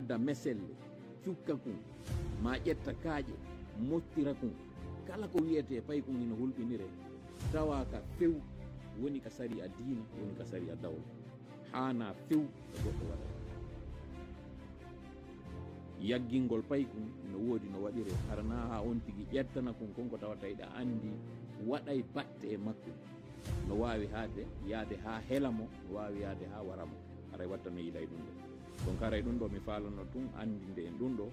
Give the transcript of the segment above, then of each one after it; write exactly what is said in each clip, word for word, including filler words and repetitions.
Da meselle, cukka kun, ma ƴetta kaaƴe, mottira kun. Kala ko wiyetee paykun hino hulɓiniree, tawa ka few woni ka sariya diina, woni ka sariya dawla. Haanaa few ko goɗɗo waɗa. Yaggingol paykun no woodi no waɗiree, hara naa haa on tigi ƴettana kun kon ko tawata hiɗa anndi waɗay batte e makkun. No waawi haade, yaade haa hela mo, no waawi yaade haa wara mo. Haray watta mi yiɗay ɗun ɗoo. Donc haray ɗun ɗoo mi faalano tun anndinde en ɗun ɗoo,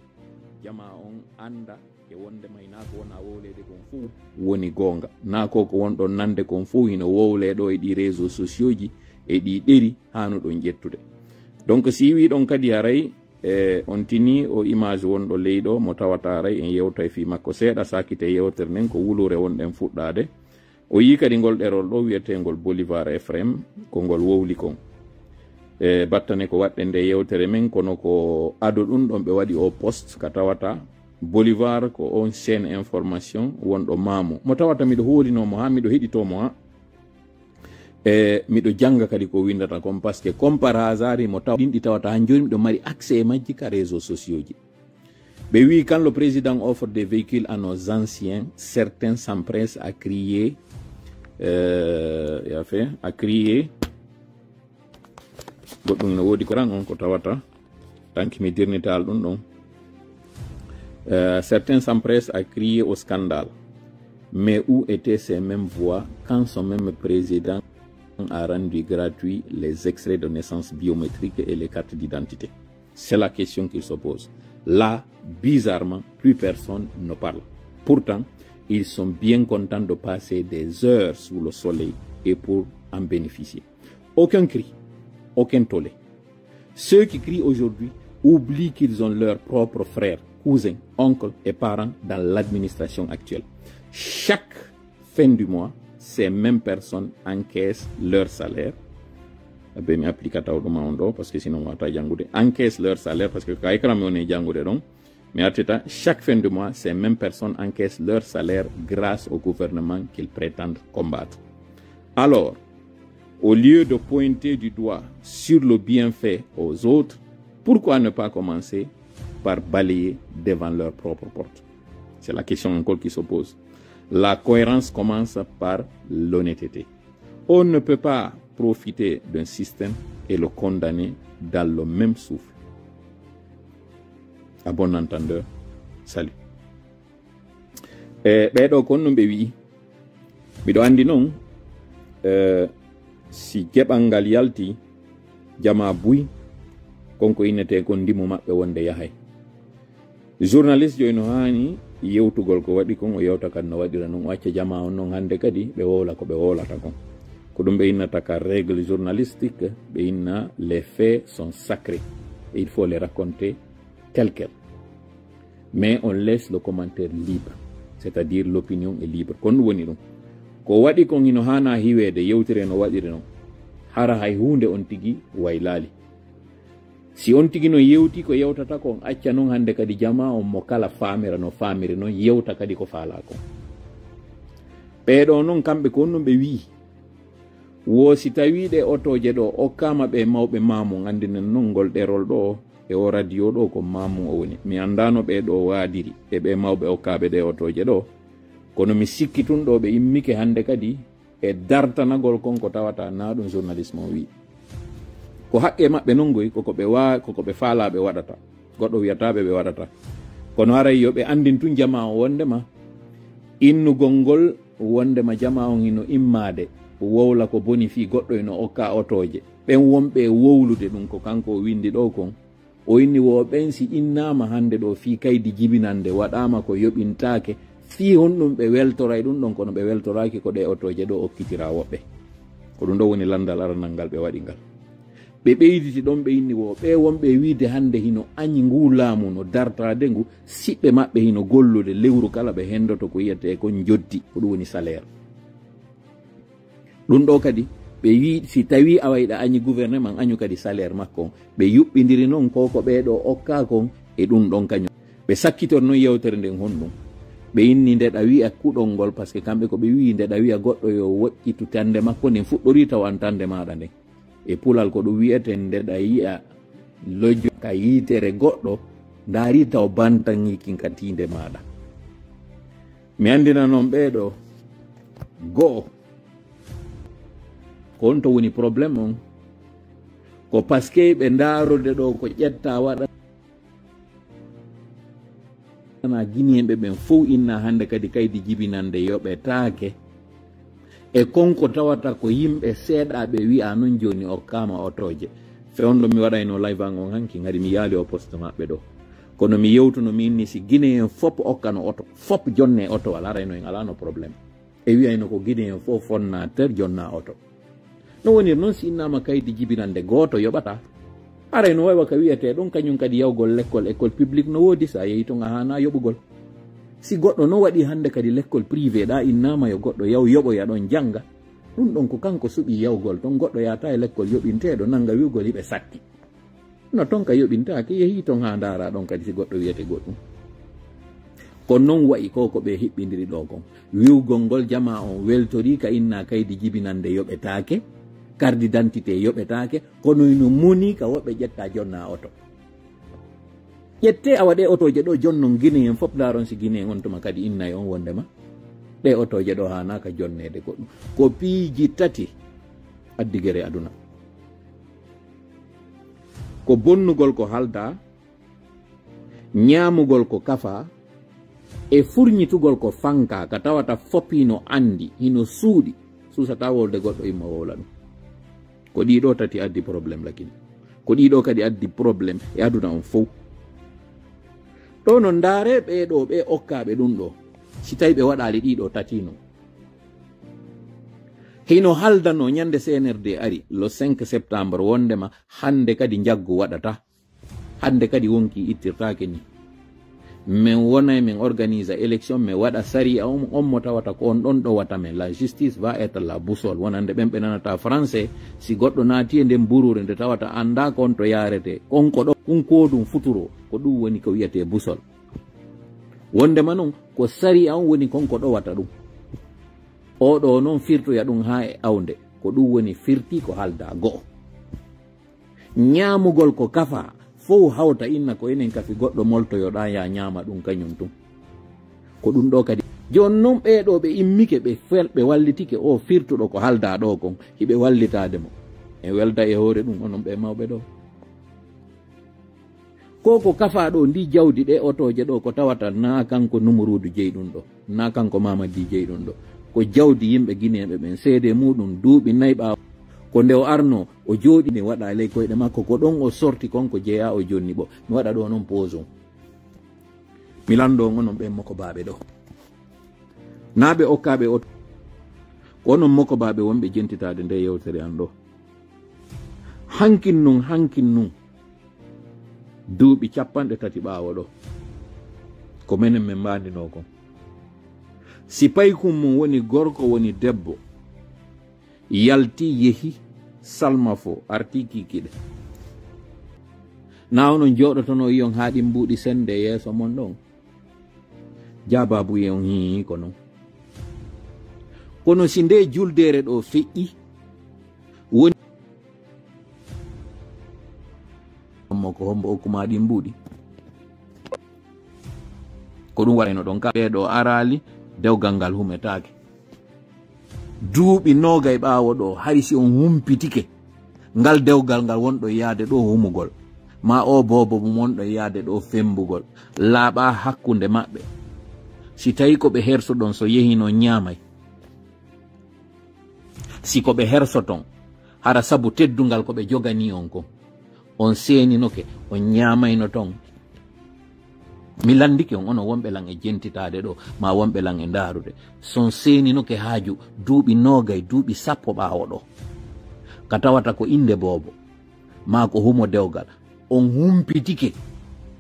jamaa on annda e wonde may naa ko wona wowleede kon fow woni goonga. Naa ko ko wonɗon nande kon fow hino wowlee ɗoo e ɗii réseaux sociaux ji, e ɗii ɗeri haanuɗon ƴettude. Donc si wiɗon kadi haray, e, on tini o image wonɗo ley ɗoo mo tawata haray en yewtay fii makko seeɗa, saakite yewtere nden ko wuluure wonɗen fuɗɗaade. O yii kadi ngol ɗerol ɗoo wi'eteengol Bolivar Ephraim, ko ngol wowli kon. E, battane ko waɗɗen nde yewtere men, kono ko ado ɗun ɗon ɓe waɗi o post ka tawata Bolivar ko on chaîne information wonɗo maamu. Mo tawata miɗo hoolino mo haa, miɗo heɗito mo haa. E, miɗo jannga kadi ko windata kon, parce que comme par hasard mo taw ɗin ɗi tawata haa jooni miɗo mari accès e majji ka réseaux sociaux ji. Ɓe wi, quand le président offre des véhicules à nos anciens, certains s'empressent à crier, euh, ya fait, à crier. Goɗɗum no woodi ko ran on ko tawata. Tanki mi dirnital ɗum ɗon. Euh, certains s'empressent à crier au scandale. Mais où étaient ces mêmes voix quand son même président a rendu gratuit les extraits de naissance biométriques et les cartes d'identité? C'est la question qu'ils se posent. Là, bizarrement, plus personne ne parle. Pourtant, ils sont bien contents de passer des heures sous le soleil et pour en bénéficier. Aucun cri, aucun tollé. Ceux qui crient aujourd'hui oublient qu'ils ont leurs propres frères, cousins, oncles et parents dans l'administration actuelle. Chaque fin du mois, ces mêmes personnes encaissent leur salaire. Ɓe mi applique taw ɗum on ɗo, parce que sinon wata janngude. Encaissent leur salaire, parce que ka écran mi woni janngude ɗon. Mi artita, chaque fin de mois, ces mêmes personnes encaissent leur salaire grâce au gouvernement qu'ils prétendent combattre. Alors, au lieu de pointer du doigt sur le bienfait aux autres, pourquoi ne pas commencer par balayer devant leur propre porte? C'est la question encore qui se pose. La cohérence commence par l'honnêteté. On ne peut pas profiter d'un système et le condamner dans le même souffle. À bon entendeur, salut. E ɓeeɗo kon no ɓe wi'i. Miɗo anndi non, e, si geɓal ngal yalti, jamaa buy, kon ko innetee kon ndimu maɓɓe wonde yahay. Journaliste joy no haani yewtugol ko waɗi kon, o yewta kan no waɗira non, o acca jamaa on non hannde kadi ɓe wowla ko ɓe wowlata kon. Ko ɗum ɓe innata ka règle journalistique, ɓe inna les faits sont sacrés. Et il faut les raconter tel quel. Mais on laisse le commentaire libre, c'est-à-dire l'opinion est libre. Kon ɗum woni ɗum. Ko waɗi kon hino haana hiweede, yewtire no waɗiri non. Hara hay huunde on tigi waylaali. Si on tigi no yewti ko yewtata kon, acca non hannde kadi jamaa on mo kala faamira no faamiri non, yewta kadi ko faalaa kon. Ɓeeɗo non kamɓe ko on non ɓe wi'i. Wo si tawii ɗe otooje ɗo okkaama ɓe mawɓe maamu, anndinen non ngol ɗerol ɗo e o radio ɗo ko maamu o woni. Mi anndaano ɓee ɗo waadiri e ɓe mawɓe okkaaɓe ɗe otooje ɗo. Kono mi sikki tun ɗo ɓe immike hannde kadi e dartanagol kon ko tawata na ɗum journalisme o wi'i. Ko haqqe maɓɓe non goy, koko ɓe wa-, koko ɓe faalaa ɓe waɗata. Goɗɗo wi'ataa ɓe ɓe waɗata. Kono haray yo ɓe anndin tun jamaa o wondema innugol ngol wondema jamaa on hino immaade, wowla ko boni fii goɗɗo hino okka otooje. Ɓen wonɓe e wowlude ɗum ko kanko o windi ɗo kon. O inni wo ɓen si innaama hannde ɗo fii kaydi jibinannde waɗaama ko yoɓintaake, fii honɗum ɓe weltoray ɗum ɗon, kono ɓe weltoraaki ko ɗe otooje ɗo okkitira woɓɓe. Ko ɗum ɗo woni lanndal aranal ngal ɓe waɗi ngal. Ɓe ɓeyditi ɗon, ɓe inni wo ɓe wonɓe e wiide hannde hino añi nguu laamu no dartaade ngu, siɓɓe maɓɓe hino gollude lewru kala ɓe henndoto ko wiyetee kon njoddi, ko ɗum woni salaire. Ɗum ɗo kadi, ɓe wi'i si tawii awa hiɗa añi gouvernement, añu kadi salaire makko on. Ɓe yuɓɓindiri non ko ko ɓee ɗo okkaa kon e ɗum ɗon kañum. Ɓe sakkitori non yewtere nden honɗum. Ɓe inni nde ɗa wi'a kuɗol ngol, parce que kamɓe ko ɓe wi'i nde ɗa wi'a goɗɗo yo woƴƴitu tande makko nden fuɗɗorii tawa an tande maaɗa nden. E pulal ko ɗum wi'etee nde ɗa yi'a Lojjo ka yitere goɗɗo, ndaari taw bantanŋi kin ka tiinde maaɗa. Mi anndina non ɓee ɗoo go'o. Ko on to woni problème on? Ko parce que ɓe ndaarode ɗoo ko ƴetta waɗa na Guinéen ɓe ɓen fow inna hannde kadi kaydi jibinannde yoɓetaake. E kon ko tawata ko yimɓe seeɗa ɓe wi'a non jooni okkaama otooje. Fewndo mi waɗayno live an on hanki, ngari mi yaali o poste maɓɓe ɗoo. Kono mi yewtuno mi inni si Guinéen fop okkano oto, fop jonne otowal, arayno en alaano problème. E wi'ayno ko Guinéen fof fonna ter jonna oto. No wonir noon si innama kaydi jibinannde gooto yoɓata. Haray no wayi wa ka wi'etee ɗon kañum kadi yawgol lekkol, école publique no woodi, sa yehi ton a haana yoɓugol. Si goɗɗo no waɗi hannde kadi lekkol privé ɗa innama yo goɗɗo yaw yoɓoya ɗon jannga, ɗum ɗon ko kanko suɓi yawgol ton, goɗɗo yahata e lekkol yoɓinteeɗo nannga wi'ugol hiɓe satti. No ton ka yoɓintaake, yehi ton haa ndaara ɗon kadi si goɗɗo wi'ete goɗɗum. Ko non wa'i ko ko ɓe hiɓɓindiri ɗoo kon. Wi'ugol ngol jamaa on weltorii ka inna kaydi jibinannde yoɓetaake, carte d'identité yoɓetaake, kono ino moni ka woɓɓe ƴetta jonna oto. Ƴette awa ɗe otooje ɗoo jonnon Guinéen fof, ndaaron si Guinéen on tuma kadi innay on wondema ɗe otooje ɗoo haanaaka jonneede goɗɗum. Ko piiji tati addi gere aduna. Ko bonnugol ko haldaa, ñaamugol ko kafaa, e furñitugol ko fankaa, ka tawata fop hino anndi, hino suuɗi, suusataa wolde goɗɗo imma wowla ɗum. Ko ɗii ɗoo tati addi problème lakin. Ko ɗii ɗoo kadi addi problème e aduna on fow. Ɗoo no ndaaree ɓee ɗoo ɓe okkaaɓe ɗum ɗoo, si tawi ɓe waɗaali ɗii ɗoo tati non. Hino haldanoo ñande C N R D ari, le cinq septembre, wondema hannde kadi njaggu waɗata. Hannde kadi wonkii ittirtaake ni. Men wonay men organisa élection, men waɗa sariya on, on mo tawata ko on ɗon ɗowata men. La justice va être la boussole. Wonande ɓen ɓe nanata français, si goɗɗo naati e nden buruure nde tawata anndaa ko on to yaaretee, kon ko ɗo, kun ko ɗum futuro, ko ɗum woni ko wi'etee boussole. Wondema non, ko sariya on woni kon ko ɗowata ɗum. Oo ɗoo non firtoya ɗum haa e awnde, ko ɗum woni firti ko haldaa go'o. Ñaamugol ko kafaa, fow hawta inna ko enen kafi goɗɗo moltoyoɗaa ya ñaama ɗum kañum tun. Ko ɗum ɗoo kadi. Jooni non ɓee ɗoo ɓe immike ɓe fel-, ɓe wallitike oo firtuɗo ko haldaa ɗoo kon, hiɓe wallitaade mo. En welda e hoore ɗum onon ɓee mawɓe ɗoo. Ko ko kafaa ɗoo ndi jawdi ɗe otooje ɗoo ko tawata naa kanko Numuruudu jeyi ɗum ɗoo, naa kanko Mamadi jeyi ɗum ɗoo. Ko jawdi yimɓe Gineeɓe ɓen, seede muuɗum duuɓi nay ɓaawo. Ko nde o arnoo, o jooɗi ne waɗa ley koyɗe makko, ko ɗon o sorti kon ko jeyaa o jonni ɓo. Mi waɗa ɗoo non pause on. Mi lanndoo on onon ɓen mokobaaɓe ɗoo. Naa ɓe okkaaɓe o, ko onon mokobaaɓe wonɓe jentitaade nde yewtere an ɗoo. Hankin nun, hankin nun. Duuɓi cappanɗe tati ɓaawo ɗoo. Ko menen men mbaandinoo kon. Si paykun mun woni gorko woni debbo, yalti yehi, salma fo, arti kikiɗe. Naa onon jooɗotonoo iyon haa ɗin mbuuɗi sennde yeeso mon ɗon? Jaabaabu e on hii ko non. Kono si nde juldeere ɗoo feƴƴi, woni mo ko hombo okkuma ɗin mbuuɗi? Ko ɗum waɗayno ɗon ka ɓee ɗoo araali, dewgal ngal humetaake. Duuɓi noogay ɓaawo ɗoo, hari si on humpitike, ngal dewgal ngal wonɗo yaade ɗoo humugol, maa oo boobo mum wonɗo yaade ɗoo fembugol, laaɓaa hakkunde maɓɓe. Si tawi ko ɓe hersoɗon so yehi non ñaamay. Si ko ɓe hersoton, hara sabu teddungal ko ɓe joganii on kon, on seeninoke, on ñaamayno ton. Mi lanndike on, onon wonɓe lan e jentitaade ɗoo, maa wonɓe lan e ndaarude. So on seeninoke haaju duuɓi noogay, duuɓi sappo ɓaawo ɗoo, ka tawata ko innde boobo, maa ko humo dewgal, on humpitike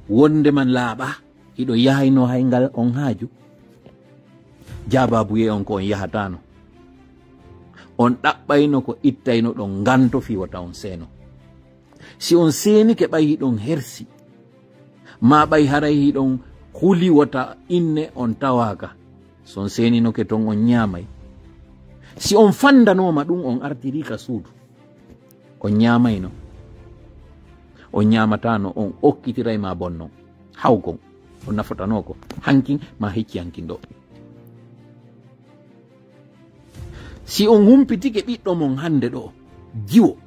wonde man laaɓaa, hiɗo yahaynoo hay ngal on haaju? Jaabaabu e on ko on yahataano. On ɗaɓɓayno ko ittayno ɗon nganto fii wota on seeno. Si on seenike ɓay hiɗon hersi, maa ɓay haray hiɗon huli wota inne on tawaaka, so on seeninoke ton on ñaamay. Si on fandanooma ɗum on artirii ka suudu, on ñaamayno. On ñaamataano, on okkitiray ma bonnon. Hawkon, on nafotanoo ko hankin ma hecci hankin ɗo. Si on humpitike ɓiɗɗo mon hande ɗo, jiwo,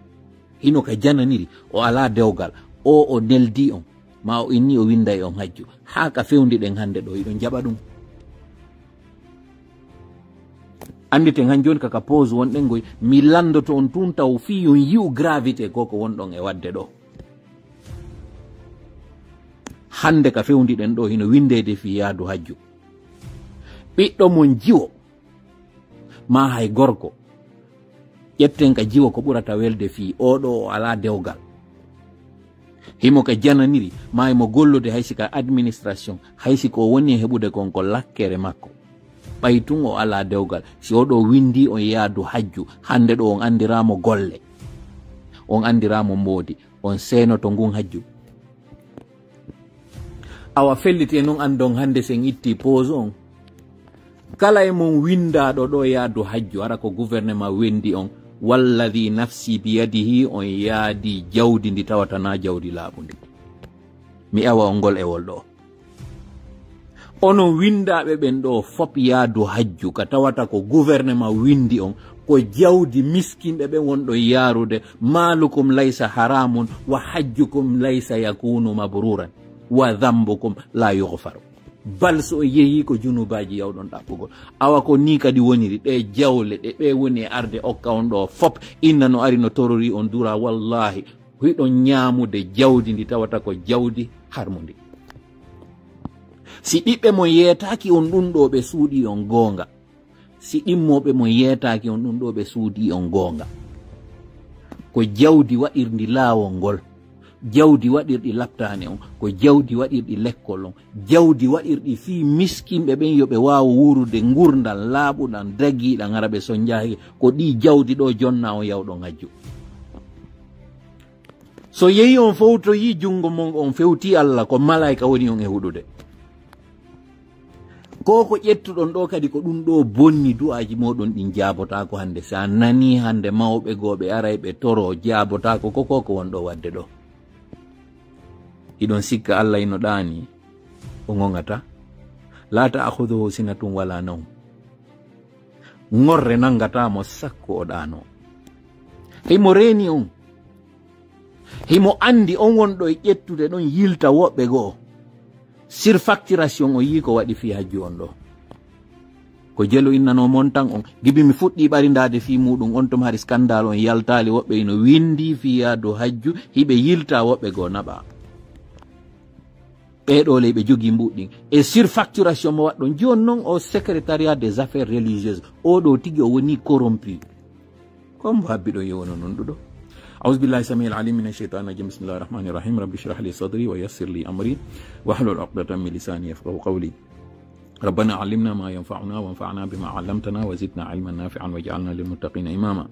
hino ka jananiri, o alaa dewgal, o, o neldi on, ma o inni o winday on hajju, haa ka fewndi ɗen hande ɗo, hiɗon jaɓa ɗum. Anditen han jooni ka, ka pause wonɗen ngoy, mi landoto on tun taw fii on yi'u gravité ko ko wonɗon e wadde ɗo. Hande ka fewndi ɗen ɗo, hino windeede fii yaadu hajju. Ɓiɗɗo mon jiwo, ma hay gorko, ƴetten ka jiwo ko ɓurata welde fii oo ɗo o alaa dewgal. Himo ka jananiri, ma himo gollude hay si ka administration, hay si ko woni e heɓude kon ko lakkere makko. Ɓay tun o alaa dewgal, si oo ɗo windi on yaadu hajju, hande ɗo on andiraamo golle, on andiraamo mboodi, on seenoto ngun hajju. Awa felliti e non andon hande sen itti pause on. Kala e mon windaaɗo ɗo yaadu hajju, hara ko gouvernement wendi on, walladhi nafsi biyadihi, on yaadi jawdi ndi tawata na jawdi laaɓundi. Mi awa on ngol ewol ɗo. Onon windaaɓe ɓen ɗo fop yaadu hajju ka tawata ko gouvernement windi on, ko jawdi miskinɓe ɓen wonɗon yaarude, malukum laysa haramun, wa hajjukum laysa yakunu mabruran, wa dhanbukum la yughfaru. Bal so on yehi ko junubaaji yawɗon ɗaɓɓugol. Awa ko ni kadi woniri, ɗe jawle ɗe ɓe woni e arde okka on ɗo fop, inna no ari no torori on dura, wallahi, hiɗon ñaamude jawdi ndi tawata ko jawdi harmundi. Si ɓiɓɓe mon yeetaaki on ɗum ɗo ɓe suuɗi on goonga, si ɗimmooɓe mon yeetaaki on ɗum ɗo ɓe suuɗi on goonga, ko jawdi waɗirndi laawol ngol, jawdi waɗirɗi laptaane on, ko jawdi waɗirɗi lekkol on, jawdi waɗirɗi fii miskinɓe ɓen yo ɓe waawo wuurude ngurndan laaɓuɗan, dagiiɗan, hara ɓe sonjaaki, ko ɗi jawdi ɗo jonna on yawɗon hajju. So yehi on fowtoyi junngo mon on fewti Allah, ko malaayka woni on e huɗude. Ko ko ƴettuɗon ɗo kadi ko ɗum ɗo bonni du'aaji mooɗon ɗin jaabotaako hannde. Si a nanii hannde mawɓe goo ɓe aray ɓe toroo jaabotaako ko ko ko won ɗo waɗde ɗo. Hiɗon sikka Allah ino ɗaani, o ŋoŋata. La ta'khudhuhu sinatun wala nawm. Ŋorre nanngataa mo sakko o ɗaanoo. Himo reeni on. Himo anndi on wonɗo e ƴettude ɗon yilta woɓɓe goo. Surfacturation o yii ko waɗi fii hajju on ɗo. Ko jelu innanoo mon tan on. Gibi mi fuɗɗii ɓarindaade fii muuɗum on tum hari scandale on yaltaali woɓɓe ino winndi fii yaadu hajju hiɓe yilta woɓɓe goo naɓa. Ɓee ɗoo ley ɓe jogii mbuuɗi ɗin. E surfacturation mo waɗɗon. Jooni non o secrétariat des affaires religieuses. Oo ɗoo tigi o woni corrompu. Ko mbo habbi ɗo yewno non ɗuɗo. أعوذ بالله السميع العليم من الشيطان الرجيم. بسم الله الرحمن الرحيم. رب اشرح لي صدري ويسر لي أمري واحلل عقدة من لساني يفقهوا قولي. ربنا علمنا ما ينفعنا وانفعنا بما علمتنا وزدنا علما نافعا واجعلنا للمتقين إماما.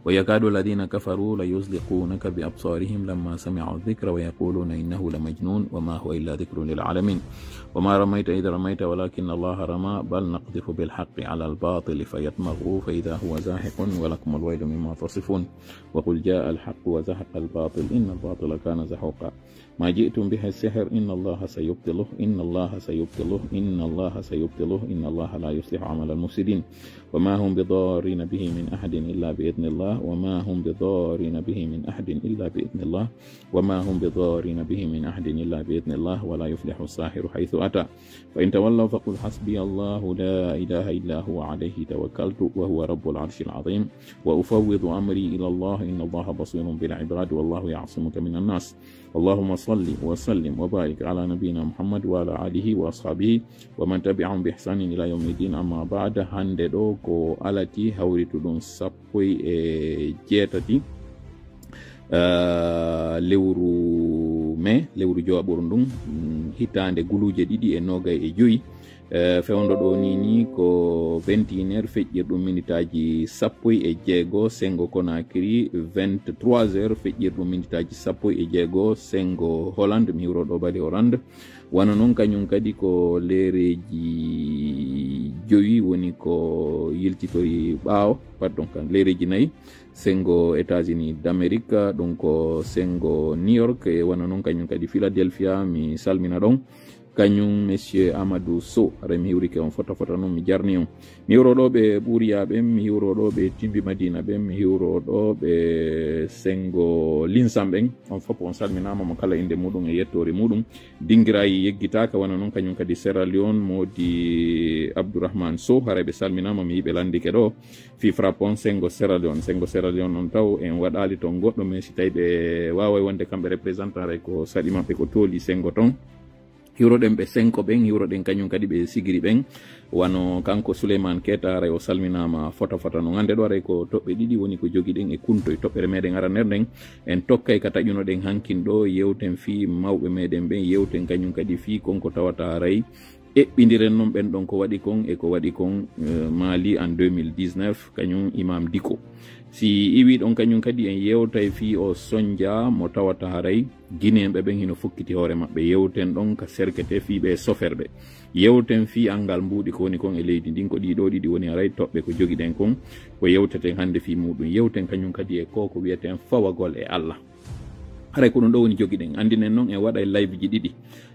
ويكاد الذين كفروا ليزلقونك بأبصارهم لما سمعوا الذكر ويقولون إنه لمجنون وما هو إلا ذكر للعالمين. وما رميت إذ رميت ولكن الله رمى بل نقذف بالحق على الباطل فيدمغه فإذا هو زاحف ولكم الويل مما تصفون. وقل جاء الحق وزهق الباطل إن الباطل كان زهوقا. ما جئتم به السحر إن الله سيبطله إن الله سيبطله إن الله سيبطله إن الله لا يصلح عمل المفسدين. وما هم بضارين به من أحد إلا بإذن الله وما هم بضارين به من أحد إلا بإذن الله وما هم بضارين به من أحد إلا بإذن الله ولا يفلح الساحر حيث أتى. فإن تولوا فقل حسبي الله لا إله إلا هو عليه توكلت وهو رب العرش العظيم وأفوض أمري إلى الله إن الله بصير بالعباد والله يعصمك من الناس. اللهم صل وسلم وبارك على نبينا محمد وعلى آله وأصحابه ومن تبعهم بإحسان إلى يوم الدين. أما بعد, hannde ɗo ko alati hawrituɗum sappo e jeetati, eh, lewru mai, lewru jowaɓuru ndun, mm, hitaande guluuje ɗiɗi e noogay e joyi. Eh, fewndo ɗo ni, ni ko vingt et une heures feƴƴirɗum minitaaji sappo e jeego, sengo Conakry, vingt-trois heures feƴƴirɗum minitaaji sappo e jeego, sengo Hollande, mi hiwro ɗo bali Hollande. Wano non kañum kadi ko leereeji Jowi woni ko yiltitori ɓaawo, pardon, kan leyreeji nayi, senngo États-Unis d'Amérique, ɗum ko senngo New York, e wano noon kañum kadi Philadelphia, mi salmina ɗon. Kañum Monsieur Amadou Sow, haray mi hiwrike on fota fota noon, mi jarni on. Mi hiwro ɗo ɓe Ɓuuriya ɓen, mi hiwro ɗo ɓe Timbi Madina ɓen, mi hiwro ɗo ɓe senngo Linsam ɓen. On fof on salminaama, mo kala innde muɗum e yettoore muɗum. Dingirayi yeggitaaka, wano noon kañum kadi Sierra Leone, Moodi Abdourahmane Sow, haray ɓe salminaama, mi yiɓe lanndike ɗo. Fii frappe on senngo Sierra Leone, senngo Sierra Leone on taw en waɗaali toon goɗɗo, mais si tawi ɓe waaway wonde kamɓe représentant, haray ko saɗi maɓɓe ko tooli senngo toon. Hiwroɗen ɓe senko ɓen, hiwroɗen kañum kadi ɓe sigiri ɓen. Wano kanko Souleymane Keita, haray o salminaama fota fota. No ngannde ɗo, haray ko toɓɓe ɗiɗi woni ko jogiɗen e kuntoy. Toɓɓere meɗen aranere nden, en tokkay ka taƴunoɗen hankin ɗo, yewten fii mawɓe meɗen ɓen, yewten kañum kadi fii kon ko tawata haray eɓɓindiren non ɓen ɗon ko waɗi kon e ko waɗi kon, eh, Mali en deux mille dix-neuf, kañum Imam Dicko. Si iwi ɗon kañum kadi en yewtay fii o sonja mo tawata haray Guinéen ɓe ɓen hino fokkiti hoore maɓɓe. Yewten ɗon ka serkete fii ɓe soferɓe. Yewten fii anngal mbuuɗi ko woni kon e leydi ndin. Ko ɗii ɗoo ɗiɗi woni haray toɓɓe ko jogiɗen kon. Ko yewteten hannde fii muɗum. Yewten kañum kadi e ko ko wi'eten fawagol e Allah. Haray ko ɗum ɗoo woni jogiɗen. Anndinen non en waɗay live ji ɗiɗi.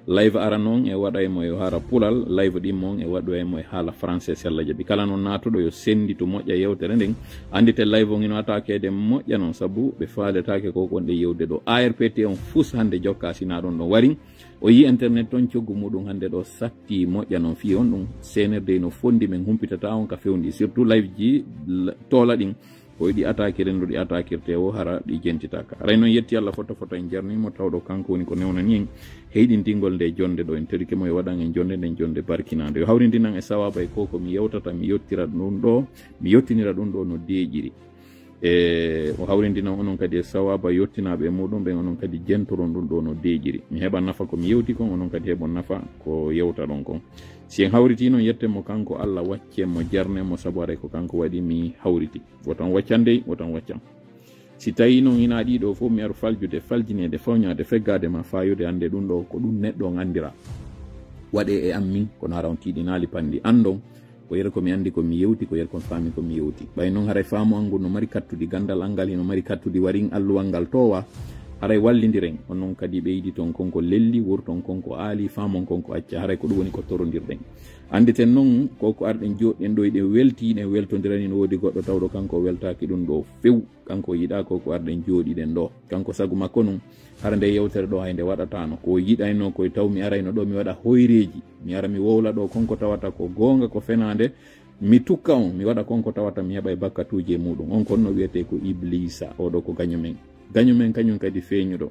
Live arano on e waɗay mo e haala pulal, live ɗimmo on e waɗoy mo e haala français, si Allah jaɓi. Kala non naatuɗo yo sennditu moƴƴa yewtere nden. Anndite live on hino ataakeede moƴƴa non, sabu ɓe faaletaake ko wonɗen yewde ɗo. A R P T on fus hannde jokka si na ɗon ɗon wari. O yi internet ton coggu muɗum hannde ɗo satti moƴƴa non fii on ɗum. C N R D no fondi men humpitata on ka fewndi, surtout live ji l-, toola ɗin. Ko e ɗi attaque renduɗi attaquirte o, hara ɗi jentitaka. Haray non yetti Allah fota fota en jarnimo tawɗo kanko woni ko newnani en heyɗintingol nde jonde ɗo. En torike mo e waɗan en jonde nden jonde barkinaande. Yo hawrindinan e sawaba e ko ko mi yewtata, mi yottira ɗum ɗo, mi yottinira ɗum ɗo no deeƴiri. E o hawrindinan onon kadi e sawaba yottinaaɓe e muɗum ɓen, onon kadi jentoron ɗum ɗo no deeƴiri. Mi heɓa nafa ko mi yewti kon, onon kadi heɓon nafa ko yewtaɗon kon. Si en hawriti non yetten mo kanko Allah, waccen mo, jarnen mo, sabu haray ko kanko waɗi mi hawriti. Wotan waccan dey, wotan waccan. Si tawi non hinaa ɗii ɗoo fof mi aru faljude, faljineede, fawñaade, feggaade ma faayude, annde ɗum ɗoo ko ɗum neɗɗo on anndira. Waɗee e am min, kono hara on tiiɗinaali panndi. Anndon, ko yer ko mi anndi ko mi yewti, ko yer ko mi faami ko mi yewti. Ɓay non haray faamu an ngun no mari kattudi, ganndal an ngal hino mari kattudi, warin alluwal ngal toowa. Haray wallindiren, on non kadi ɓeydi ton kon ko lelli, wurton kon ko aali, faamon kon ko acca. Haray ko ɗum woni ko torondirɗen. Annditen non, ko ko arɗen jooɗɗen ɗo, eɗen welti, eɗen weltondirani, no woodi goɗɗo tawɗo kanko o weltaaki ɗum ɗo few. Kanko o yiɗaa ko ko arɗen jooɗiɗen ɗo. Kanko sagu makko nun, hara nde yewtere ɗo hay nde waɗataano. Ko o yiɗayno koye taw mi arayno ɗo mi waɗa hoyreeji. Mi ara mi wowla ɗo kon ko tawata ko goonga ko fenaande. Mi tukka on, mi waɗa kon ko tawata mi heɓa e bakkatuuji e muɗum. On kon no wi'etee ko Ibliisa, o ɗo ko gaño men. Gaño men kañum kadi feeñuɗo.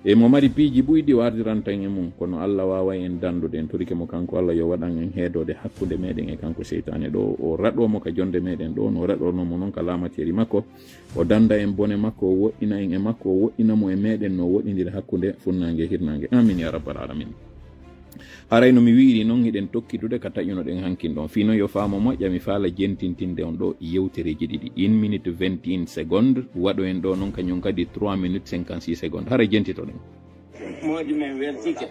E mo mari piiji ɓuyɗi o ardirantan e mum, kono Allah waaway en dandude. En torike mo kanko Allah yo waɗan en heedoode hakkunde meɗen e kanko seytaane ɗo, o raɗoo mo ka jonde meɗen ɗo, no raɗornoo mo non ka laamateeri makko. O danda en bone makko, o woɗɗina en e makko, o woɗɗina mo e meɗen no woɗɗindiri hakkunde funnaange e hirnaange. Amin ya rabbal alamin. Haray no mi wi'iri non, hiɗen tokkidude ka taƴunoɗen hankin ɗon. Fii non yo faamo moƴƴa, mi faala jentintinde on ɗo yewtereeji ɗiɗi. Une minute vingt et une secondes, waɗo en ɗo non kañum kadi trois minutes cinquante-six secondes. Haray jentitoɗen. Moodi men weltike.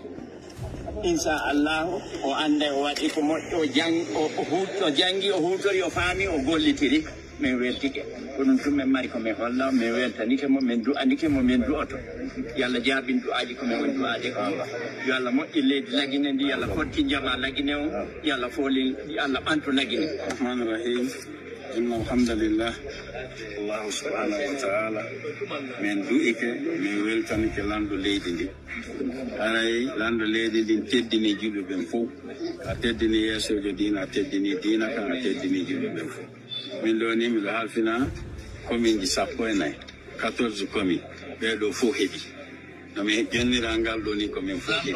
Inchallahu, o annday, o waɗi ko moƴƴi, o jang-, o, o hu-, o jangi, o huutori, o faami, o gollitiri. Min weltike. Ko ɗum tun min mari ko min holla, min weltanike mo, min du'anike mo, min du'oto. Yo Allah jaabin du'aaji ko min woni du'aade ko. Yo Allah moƴƴin leydi Lagine ndi, yo Allah fottin jamaa Lagine on, yo Allah foolin, yo Allah ɓantu Lagine. Rahmaani Rahiim. Inna alhamdulillah. Allahu subhanahu wa ta'ala. Min du'ike, min weltanike lanɗo leydi ndi. Haray lanɗo leydi ndin teddini julɓe ɓen fof. A teddini yeesojo diina, a teddini diina kan, a teddini julɓe ɓen fof. Min ɗo ni miɗo halfina kominji sappo e nayi, quatorze commune, ɓee ɗo fof heɓi. No mi jonnira ngal ɗo ni ko min fof heɓi.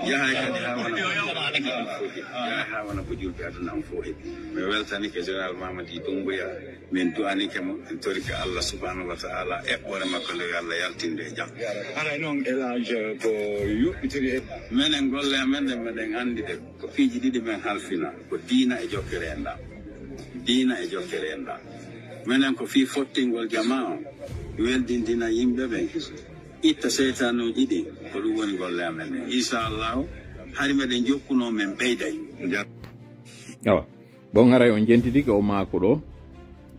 Yahay kadi ha wona ko julɓe aduna on fof heɓi. Yahay ha wona ko julɓe aduna on fof heɓi. Mi weltanike Général Mamadi Doumbouya, min du'anike mo, min torike Allah subhanahu wa ta'ala eɓɓore makko nde yo Allah yaltin nde e jam. Haray noon, El Hadj, ko yoɓɓitiri e menen golle amen ɗen, meɗen anndi de. Ko piiji ɗiɗi men halfina, ko diina e jokkere enɗam. Diina e jokkere enɗam. Menen ko fii fottingol jamaa on, weldindina yimɓe ɓen, itta seytanuuji ɗin, ko ɗum woni golle amen ɗen. Inchallahu, hari meɗen jokkunoo, men ɓeyday. Awa, bon, haray on jentitike o maako ɗo,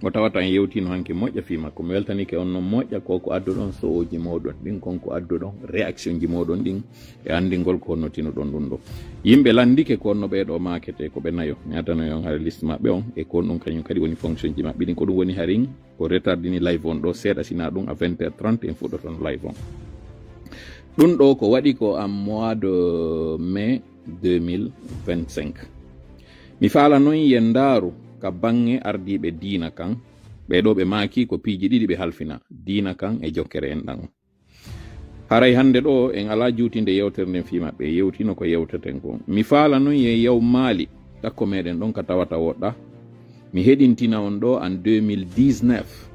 o tawata en yewtino hanki moƴƴa fii makko. Mi weltanike on non moƴƴa ko ko adduɗon so'oji mooɗon ɗin, kon ko adduɗon réaction ji mooɗon ɗin, e anndingol ko honno tinuɗon ɗum ɗo. Yimɓe lanndike ko honno ɓee ɗo maakete ko ɓe nayo. Mi adanoy on haray liste maɓɓe on, e ko honɗum kañum kadi woni fonction ji maɓɓe ɗin. Ko ɗum woni harin o retardini live on ɗo seeɗa, sina ɗum à vingt heures trente en fuɗɗotono live on. Ɗum ɗo ko waɗi ko en mois de mai deux mille vingt-cinq. Mi faala non yen ndaaru ka baŋŋe ardiiɓe diina kan, ɓee ɗo ɓe maaki ko piiji ɗiɗi ɓe halfina, diina kan e jokkere enɗan on. Haray hannde ɗo en alaa juutinde yewtere nden fii maɓɓe, yewtino ko yewteten kon. Mi faala non yen yaw Maali, takko meɗen ɗon ka tawata woɗɗa. Mi heɗintina on ɗo en deux mille dix-neuf.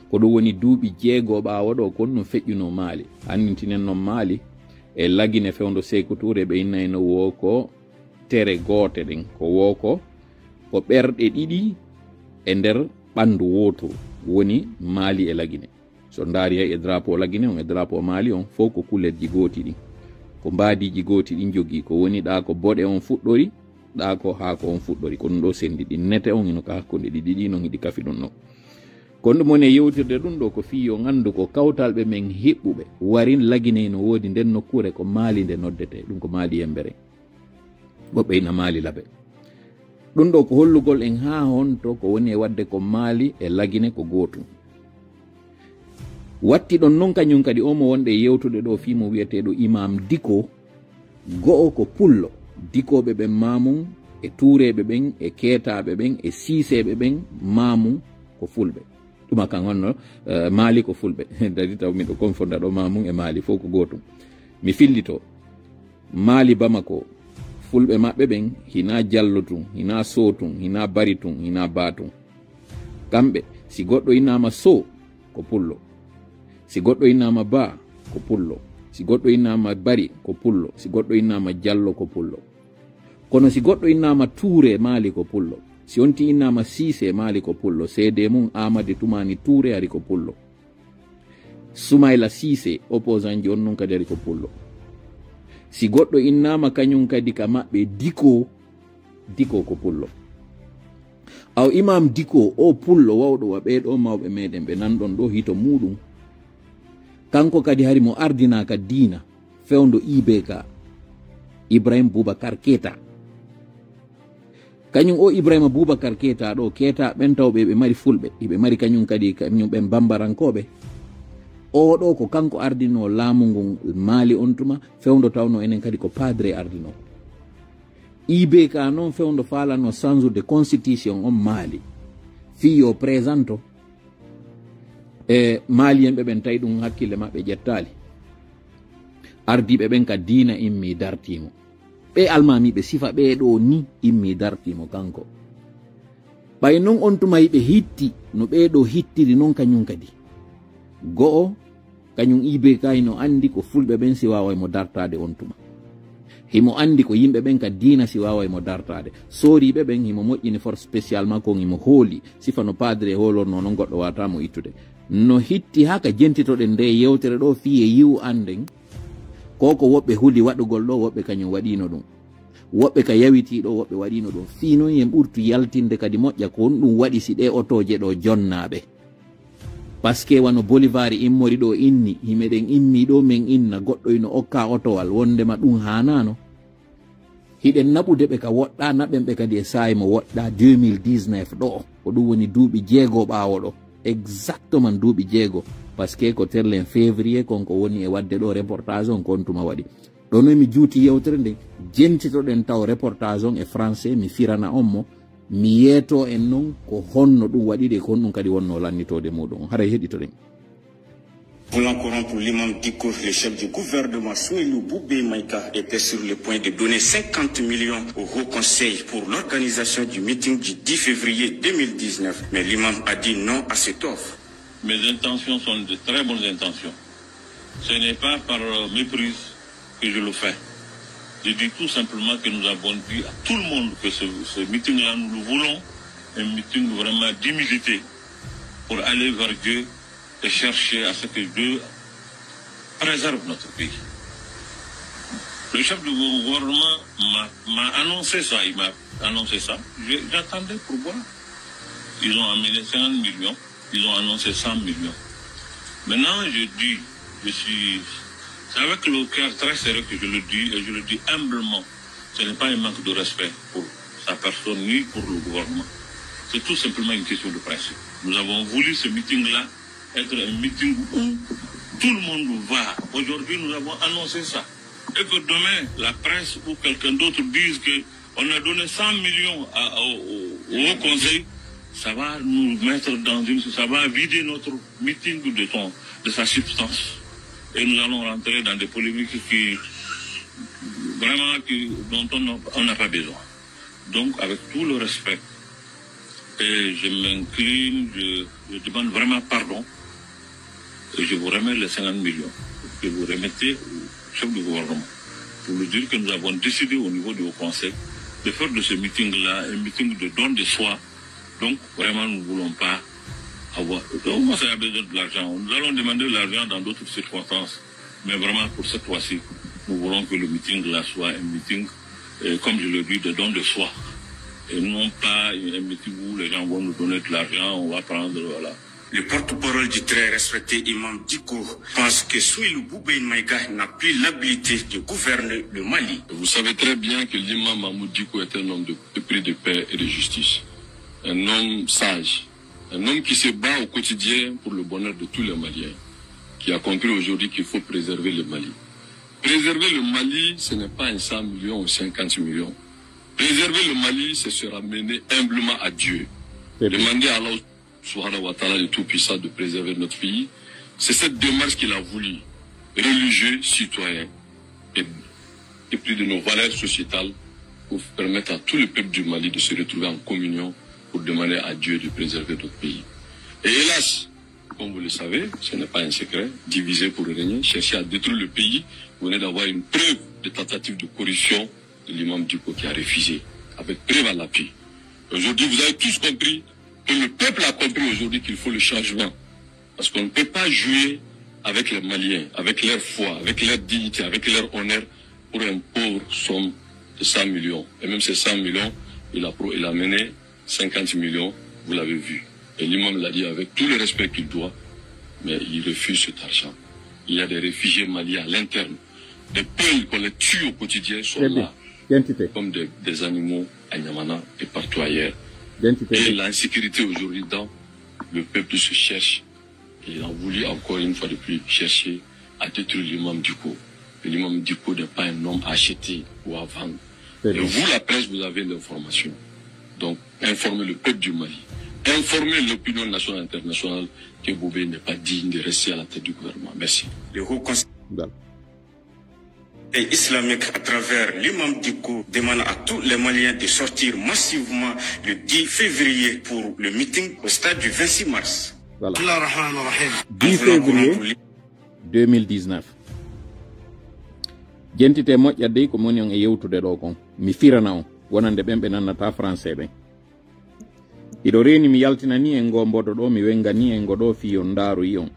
Ko ɗum woni duuɓi jeego ɓaawo ɗo kon ɗum feƴƴuno Maali. Anndintinen non Maali e Lagine fewndo Seeku Tuure ɓe innayno wo ko tere goote ɗen, ko wo ko, ko ɓerɗe ɗiɗi e nder ɓanndu wooturu woni Maali e Lagine. So ndaari hay e drapeau Lagine on e drapeau Maali on, fof ko kulerji gooti ɗin. Ko mbaadiiji gooti ɗin jogii, ko woni ɗaa ko boɗe on fuɗɗori, ɗaa ko haako on fuɗɗori. Ko ɗum ɗo senndi ɗin. Nete on hino ka hakkunde ɗi ɗiɗi non hiɗi kafi ɗum non. Ko ɗum woni e yewtirde ɗum ɗo ko fii yo on anndu ko kawtalɓe men hiɓɓuɓe warin Lagine hino woodi nden nokkuure ko Maali nde noddetee. Ɗum ko Maali Yembere. Woɓɓe ina Maali Labe. Ɗum ɗo ko hollugol en haa honto ko woni e waɗde ko Maali e Lagine ko gootum. Watti ɗon non kañum kadi o mo wonɗe e yewtude ɗo fii mo wi'eteeɗo Imaam Diko, go'o ko pullo, Dikooɓe ɓen maamum, e Tuureeɓe ɓen, e Keetaaɓe ɓen, e Siiseeɓe ɓen maamum ko fulɓe. Ɗuma kan honno, eh, Maali ko fulɓe. Dadi taw miɗo confonda ɗo maamum e Maali fof ko gootum. Mi fillito. Maali Bamako, fulɓe maɓɓe ɓen, hinaa Jallo tun, hinaa Soo tun, hinaa Bari tun, hinaa Baa tun. Kamɓe, si goɗɗo innaama Soo, ko pullo. Si goɗɗo innaama Baa, ko pullo. Si goɗɗo innaama Bari, ko pullo. Si goɗɗo innaama Jallo, ko pullo. Kono si goɗɗo innaama Tuure Maali, ko pullo. Si onti innaama Siise Maali, ko pullo. Seedee mum Aamadi Tumaani Tuure hari ko pullo. Sumayla Siise, opposant ji on non kadi hari ko pullo. Si goɗɗo innaama kañum kadi ka maɓɓe Diko, Diko ko pullo. Aw Imaam Diko, o pullo wawɗo wa ɓee ɗo mawɓe meɗen ɓe nanɗon ɗo hito muɗum. Kanko kadi hari mo ardinaa ka diina, fewndo I B K, Ibrahim Boubacar Keita. Kañum o Ibrahima Boubacar Keita ɗo, Keita ɓen tawɓe ɓe mari fulɓe, iɓe mari kañum kadi, kañum ɓen bambarankooɓe. O ɗo ko kanko ardinoo laamu ngun Maali on tuma, fewndo tawno enen kadi ko padre ardinoo. I B K non fewndo faalano change de constitution on Maali. Fii yo présenté e Maaliyen ɓe ɓen tawi ɗum hakkille maɓɓe ƴettaali. Ardiiɓe ɓen ka diina immi dartiimo. Ɓe almaamiiɓe sifa ɓee ɗo ni immi dartiimo kanko. Ɓay non on tuma hiɓe hitti no ɓee ɗo hittiri non kañum kadi. Go'o, kañum I B K hino anndi ko fulɓe ɓen si waaway mo dartaade on tuma. Himo anndi ko yimɓe ɓen ka diina si waaway mo dartaade. Sooriiɓe ɓen himo moƴƴini force spécial makko on himo hooli. Sifa no padre hoolorno non goɗɗo waawataa mo ittude. No hitti haa ka jentitoɗen nde yewtere ɗo fii e yiwu annden. Ko ko woɓɓe huli waɗugol ɗo, woɓɓe kañum waɗiino ɗum. Woɓɓe ka yawitii ɗo, woɓɓe waɗiino ɗum. Fii non yen ɓurtu yaltinde kadi moƴƴa ko honɗum waɗi si ɗee otooje ɗo jonnaaɓe. Parce que wano Bolivar immori ɗo inni, himeɗen immi ɗo men inna goɗɗo ino okka otowal, wondema ɗum haanaano. Hiɗen naɓude ɓe ka woɗɗaa, naɓen ɓe kadi e saa'i mo woɗɗaa deux mille dix-neuf ɗo. Ko ɗum woni duuɓi jeego ɓaawo ɗo. Exactement duuɓi jeego. Parce que ko terlen février kon ko woni e waɗde ɗo reportage on ko on tuma waɗi. Ɗo noon mi juuti yewtere nde, jentitoɗen taw reportage on e français, mi firana on mo, mi yeeto en noon ko honno ɗum waɗiri e ko honɗum kadi wonno lannitoode muɗum. Haray heɗitoɗen. Voulant corrompre l'imam Diko, le chef du gouvernement Souilou Boubé Maïka était sur le point de donner cinquante millions au Haut Conseil pour l'organisation du meeting du dix février deux mille dix-neuf. Mais l'imam a dit non à cette offre. Mes intentions sont de très bonnes intentions. Ce n'est pas par euh, méprise que je le fais. Je dis tout simplement que nous avons dit à tout le monde que ce, ce meeting-là, nous le voulons, un meeting vraiment d'humilité pour aller vers Dieu et chercher à ce que Dieu préserve notre pays. Le chef du gouvernement m'a m'a annoncé ça, il m'a annoncé ça. Je- J'attendais pour voir. Ils ont amené cinquante millions, ils ont annoncé cent millions. Maintenant, je dis, je suis, c'est avec le cœur très serré que je le dis, et je le dis humblement. Ce n'est pas un manque de respect pour sa personne ni pour le gouvernement. C'est tout simplement une question de principe. Nous avons voulu ce meeting-là être un meeting où tout le monde va. Aujourd'hui, nous avons annoncé ça. Et que demain, la presse ou quelqu'un d'autre dise que on a donné cent millions à- au, au- au Haut Conseil, ça va nous mettre dans une... ça va vider notre meeting de son, de sa substance. Et nous allons rentrer dans des polémiques qui, vraiment, qui- dont on n'a- on n'a pas besoin. Donc, avec tout le respect, et je m'incline, je, je demande vraiment pardon. Et je vous remets les cinquante millions que vous remettez au chef du gouvernement pour lui dire que nous avons décidé au niveau du Haut Conseil de faire de ce meeting-là un meeting de don de soi. Donc, vraiment, nous ne voulons pas avoir... Donc, moi, ça a besoin de l'argent. Nous allons demander de l'argent dans d'autres circonstances. Mais vraiment, pour cette fois-ci, nous voulons que le meeting-là soit un meeting, euh, comme je le dis, de don de soi. Et non pas un meeting où les gens vont nous donner de l'argent, on va prendre, voilà. Le porte-parole du très respecté imam Dicko pense que Soilou Boubaye Maïga n'a plus l'habilité de gouverner le Mali. Vous savez très bien que l'imam Mamoud Dicko est un homme de, de prix de paix et de justice, un homme sage, un homme qui se bat au quotidien pour le bonheur de tous les Maliens, qui a compris aujourd'hui qu'il faut préserver le Mali. Préserver le Mali, ce n'est pas un cent millions ou cinquante millions. Préserver le Mali, c'est se ramener humblement à Dieu. Demander à Allah subhanahu wa ta'ala, le Tout-Puissant, de préserver notre pays. C'est cette démarche qu'il a voulu, religieux, citoyen, et, et puis de nos valeurs sociétales, pour permettre à tout le peuple du Mali de se retrouver en communion pour demander à Dieu de préserver notre pays. Et hélas, comme vous le savez, ce n'est pas un secret, diviser pour régner, chercher à détruire le pays, vous venez d'avoir une preuve de tentative de corruption de l'imam Dicko qui a refusé, avec preuve à l'appui. Aujourd'hui, vous avez tous compris que le peuple a compris aujourd'hui qu'il faut le changement. Parce qu'on ne peut pas jouer avec les Maliens, avec leur foi, avec leur dignité, avec leur honneur pour un pauvre somme de cent millions. Et même ces cent millions, il a, pro- il a mené cinquante millions, vous l'avez vu. Et l'imam l'a dit avec tout le respect qu'il doit, mais il refuse cet argent. Il y a des réfugiés maliens à l'interne. Des peuples qu'on les tue au quotidien sont là, comme des, des animaux à Niamana et partout ailleurs. Et l'insécurité aujourd'hui dans le peuple se cherche. Et il a voulu encore une fois de plus chercher à détruire l'imam Dicko. Mais l'imam Dicko n'est pas un homme à acheter ou à vendre. Et vous, la presse, vous avez l'information. Donc, informez le peuple du Mali. Informez l'opinion nationale et internationale que Bobé n'est pas digne de rester à la tête du gouvernement. Merci. Le Haut Conseil islamique, à travers l'imam Dicko, demande à tous les Maliens de sortir massivement le dix février pour le meeting au stade du vingt-six mars. Voilà. Bismillah ar-Rahman ar-Rahim. Dix février deux mille dix-neuf. Jentite moƴƴa dey ko moni on e yewtude ɗo kon. Mi firana on, wonande ɓen ɓe nannata français ɓen. Hiɗo reeni mi yaltinanii en ngoo mbodo ɗoo, mi wenganii en ngo ɗoo fii yo on ndaaroyi on.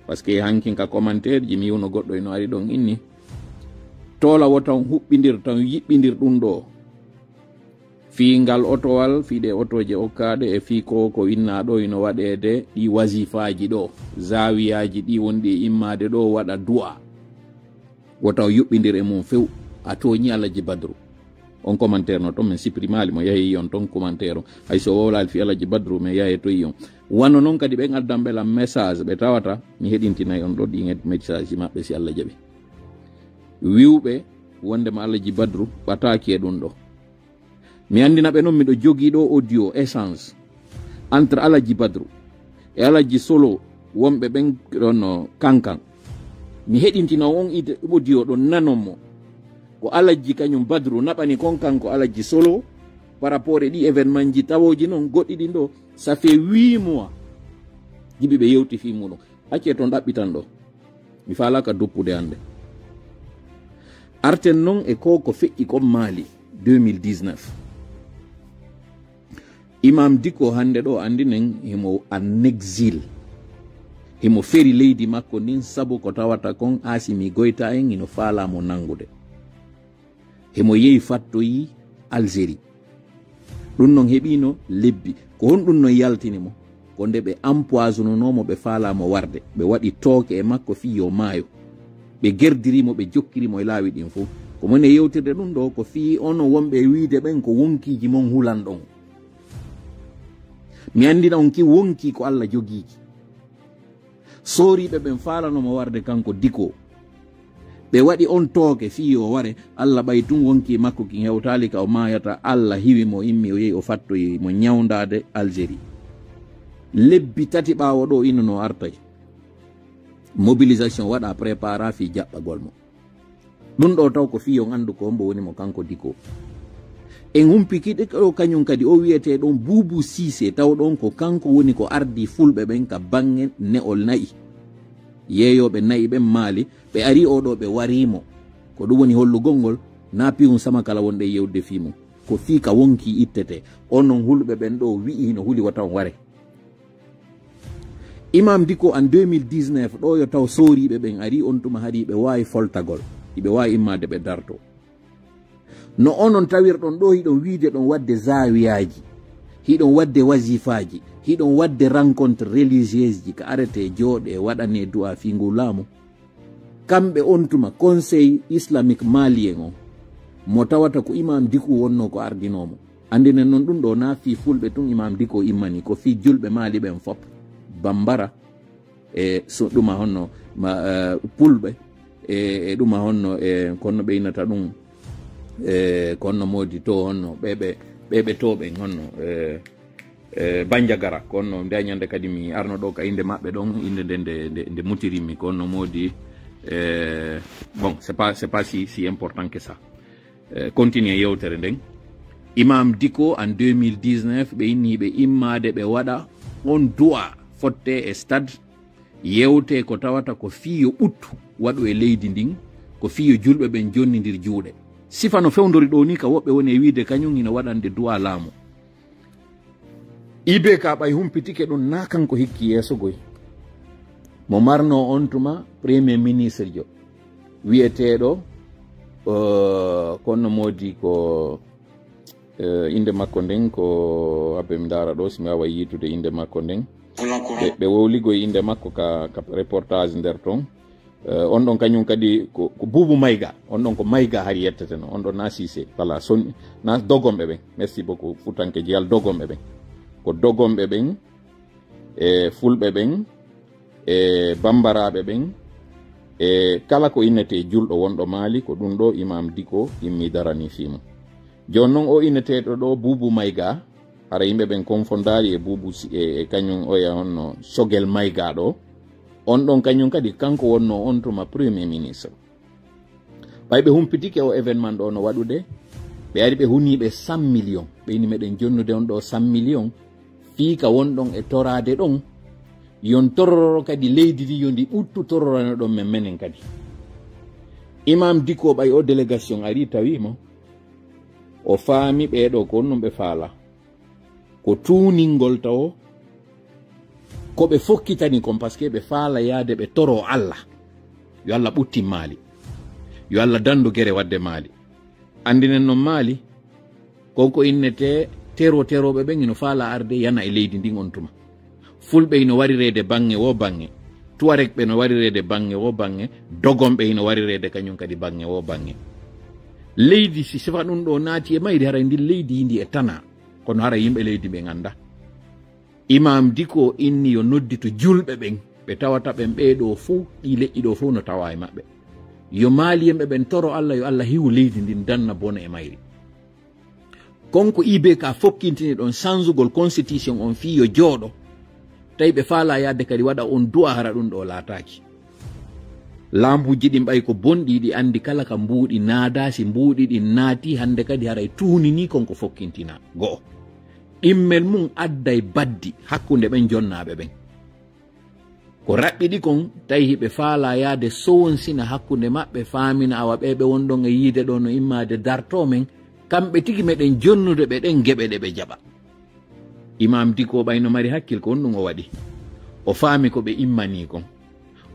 Parce que hankin ka commentaire ji mi yi'uno goɗɗo hino ari ɗon inni. Toola wota on huɓɓindir tan yiɓɓindir ɗum ɗoo. Fii ngal otowal, fii ɗee otooje okkaaɗe e fii ko ko innaa ɗoo hino waɗeede ɗii wasifaaji ɗoo. Zaawiyaaji ɗii wonɗi e immaade ɗoo waɗa du'a. Wota o yuɓɓindir e mum few. A tooñi Alaji Badru. On commentaire no ton, min supprimaali mo, yahi on ton commentaire on. Hay so wowlaali fii Alaji Badru, min yahi to on. Wano non kadi ɓen addanɓe lan message, ɓe tawata mi heɗintinay on ɗoo ɗin message maɓɓe si Allah jaɓi. Wi'uɓe wondema Alaji Badru ɓataaki e ɗum ɗoo. Mi anndina ɓe non miɗo jogii ɗoo audio échange entre Alaji Badru e Alaji Solo wonɓe ɓen ɗon no Kankan. Mi heɗintina on ide audio ɗon nanon mo. Ko Alaji kañum Badru naɓani kon kanko Alaji Solo par rapport e ɗi événement ji tawooji non goɗɗi ɗin ɗoo. Ça fait huit mois. Jibi ɓe yewti fii muɗum. Accee ton ɗaɓɓitan ɗoo. Mi faalaaka duppude hannde. Arten non e ko ko feƴƴi kon Mali deux mille dix-neuf. Imam Dicko hannde ɗoo anndinen himo en exil. Himo feri leydi makko ndin sabu ko tawata kon Asimi Goyta en hino faalaa mo nanngude. Himo yehi fattoyi Algérie. Ɗum non heɓiino lebbi. Ko honɗum non yaltini mo? Ko nde ɓe empoisonnonoo mo, ɓe faalaa mo warde. Ɓe waɗi tooke e makko fii yo maayo. Ɓe gerdiri mo, ɓe jokkiri mo e laawi ɗin fow. Ko moni e yewtirde ɗum ɗoo, ko fii onon wonɓe e wiide ɓen ko wonkiiji mon hulanɗon. Mi anndina on ki wonkii ko Alla jogii ki. Sooriiɓe ɓen faalano mo warde kanko Diko. Ɓe waɗi on tooke fii yo ware, Alla ɓay tun wonkii makko kin hewtaali ka o maayata, Alla hiwi mo, immi o yehi o fattoyi mo ñawndaade Algérie. Lebbi tati ɓaawo ɗoo ino no artay. Mobilisation waɗa, prépara fii jaɓɓagol mo. Ɗum ɗoo taw ko fii on anndu ko hombo woni mo kanko Diko. En humpiti ɗo kañum kadi o wiyetee ɗon Buubu Siise, taw ɗon ko kanko woni ko ardii fulɓe ɓen ka baŋŋe ne'ol na'i. Yeeyooɓe na'i ɓen maali, ɓe arii oo ɗoo ɓe warii mo. Ko ɗum woni hollugol ngol, naa piwun sama kala wonɗen yewtude fii mum. Ko fii ka wonkii ittetee. Onon hulɓe ɓen ɗoo wi'i hino huli wota on ware. Imam Diko en deux mille dix-neuf, ɗoo yo taw sooriiɓe ɓen arii on tuma hari ɓe waawi foltagol. Hiɓe waawi immaade ɓe dartoo. No onon tawirɗon ɗoo hiɗon wiide ɗon waɗde zaawiyaaji, hiɗon waɗde wazifaaji, hiɗon waɗde rencontre religieuse ji ka aretee jooɗee waɗanee du'a fii ngu laamu. Kamɓe on tuma Conseil Islamique Malien on, mo tawata ko Imam Diko wonnoo ko ardinoo mo. Anndinen non ɗum ɗoo naa fii fulɓe tun Imam Diko immanii, ko fii julɓe Mali ɓen fop. Bambara, e so ɗuma honno ma, eh, pulɓe, e, e ɗuma honno, e, kono ɓe innata ɗum, e, kono moodi to honno, ɓe ɓe, ɓe ɓe to ɓen honno, e, e, Banjagara, kono nde ñande kadi mi arno ɗo ka innde maɓɓe ɗon, innde nde, nde, nde, nde mutirimmi, kono moodi, e, bon, c'est pas, c'est pas si, si important que ça. Eh, continue yewtere nden. Imam Diko en deux mille dix-neuf, ɓe inni ɓe immaade ɓe waɗa on du'a fotte e stade, yewtee ko tawata ko fii yo ɓuttu waɗu e leydi ndin, ko fii yo julɓe ɓen jonnindir juuɗe. Sifa no fewndori ɗoo nii ka woɓɓe woni e wiide kañum hino waɗande du'a laamu. I B K ɓay humpitike ɗum naa kanko hikki yeeso goy. Mo marnoo on tuma premier ministre jo wi'eteeɗo, eh, kono moodi ko, eh, innde makko nden ko, abbe mi ndaara ɗoo si mi waawa yiitude innde makko nden. Ɓe, ɓe wowligoy innde makko ka, ka reportage nder ton. Eh, on ɗon kañum kadi ko, ko Buubu Mayga. On ɗon ko Mayga hari yetteteno. On ɗon na Siise. Voilà, son, na Dogonɓe ɓen. Merci beaucoup. Futanke Jeyal Dogonɓe ɓen. Ko Dogonɓe ɓen, e Fulɓe ɓen, e Bambaraaɓe ɓen, e kala ko innetee julɗo wonɗo Maali, ko ɗum ɗo Imam Diko immi darani fii mum. Jooni non o inneteeɗo ɗo Buubu Mayga, hara yimɓe ɓen konfondaali e Buubu Si-, e, e kañum oya honno Sogel Mayga ɗo. On ɗon kañum kadi kanko wonno on tuma premier ministre. Ɓay ɓe humpitike o événement ɗo no waɗude, ɓe ari ɓe huni ɓe cent millions. Ɓe ini meɗen jonnude on ɗo cent millions. Fii ka won ɗon e toraade ɗon, yon tororo kadi leydi ndi yo ndi ɓuttu tororano ɗon men menen kadi. Imam Diko ɓay o délégation ari tawi mo. O faami ɓee ɗo ko honɗum ɓe faala. Ko tuuningol tawo ko ɓe fokkitani kon, parce que ɓe faala yaade ɓe toro Allah. Yo Allah ɓuttin Maali. Yo Allah dandu gere wadde Maali. Anndinen non Maali, kon ko innetee tero terooɓe ɓen ino faala arde yana e leydi ndin on tuma. Fulɓe ino warireede baŋŋe woo baŋŋe. Tuwaregɓe no warireede baŋŋe woo baŋŋe. Dogonɓe ino warireede kañum kadi baŋŋe woo baŋŋe. Leydi si sifa ɗum ɗo naati e mayri, haray ndin leydi ndi e tana. Kono haray yimɓe leydi ɓen annda. Imam Diko inni yo noddito julɓe ɓen, ɓe tawata ɓen ɓee ɗo fow, ɗi leƴƴi ɗo fow no tawa e maɓɓe. Yo Maaliyenɓe ɓen toro Allah, yo Allah hiwu leydi ndin, danna bone e mayri. Kon ko I B K fokkintini ɗon sanzugol constitution on fii yo jooɗo, tawi ɓe faala yaade kadi waɗa on du'a hara ɗum ɗo laataaki. Laambuuji ɗin ɓay ko bonɗi, ɗi anndi kala ka mbuuɗi naada, si mbuuɗi ɗin naati, hannde kadi haray tuunini kon ko fokkintina. Go'o. Ɗimmel mum adday baddi hakkunde ɓen jonnaaɓe ɓen. Ko raɓɓiɗi kon, tawi hiɓe faala yaade sowonsina hakkunde maɓɓe, faamina awa ɓee ɓe won ɗon e yiide ɗo no immaade dartoo men, kamɓe tigi meɗen jonnude ɓe ɗen geɓe ɗe ɓe jaɓa. Imaam Diko ɓay no mari hakkil ko honɗum o waɗi. O faami ko ɓe immanii kon.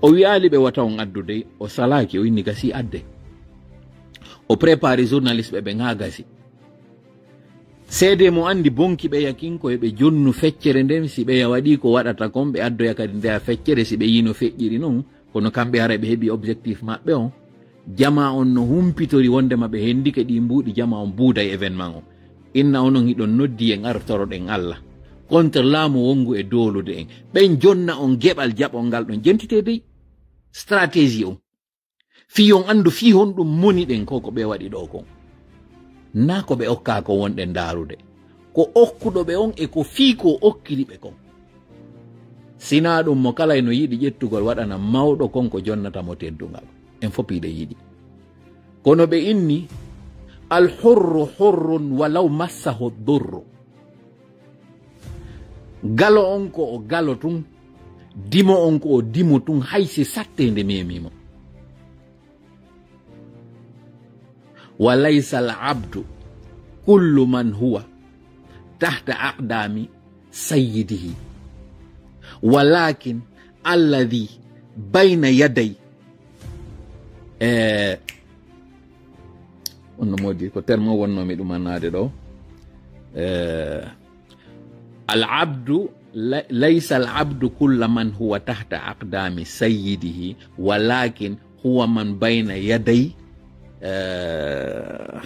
O wi'aali ɓe wata on addu dey, o salaaki, o inni gasii adde. O préparé journaliste ɓe ɓen haa gasi. Seede mo anndi bonki ɓeya kin ko eɓe jonnu feccere nden, si ɓeya waɗi ko waɗata kon, ɓe addoya kadi ndeya feccere, si ɓe yino feƴƴiri non, kono kamɓe hara ɓe heɓi objectif maɓɓe on. Jama on no humpitori wondema ɓe hendike ɗi mbuuɗi, jama on buuday événement on. Inna onon hiɗon noddi en artoroɗen Allah. Contre laamu wongu e doolude en. Ɓen jonna on geɓal jaɓol ngal ɗon. Jentite dey. Stratégie on. Fii on anndu fii honɗum moni ɗen ko ko ɓe waɗi ɗoo kon. Naa ko ɓe okkaa ko wonɗen ndaarude. Ko okkuɗo ɓe on e ko fii ko okkiri ɓe kon. Sinaa ɗum mo kala eno yiɗi ƴettugol waɗana mawɗo kon ko jonnata mo teddungal. En fof hiɗen yiɗi. Kono ɓe inni, "Al hurru hurrun walaw massahu durru." Galo on ko o galo tun, dimo on ko o dimo tun, hay si satteende meemii mo. "Wa laysa al abdu kullu man huwa tahta aqdami sayyidihi, walakin alladhi bayna yaday." Eh, on no moodi ko terme o wonnoomi ɗum annaade ɗo. Eh, al abdu, la-, laysa al abdu kulla man huwa tahta aqdami sayyidihi, walakin huwa man bayna yaday, eh,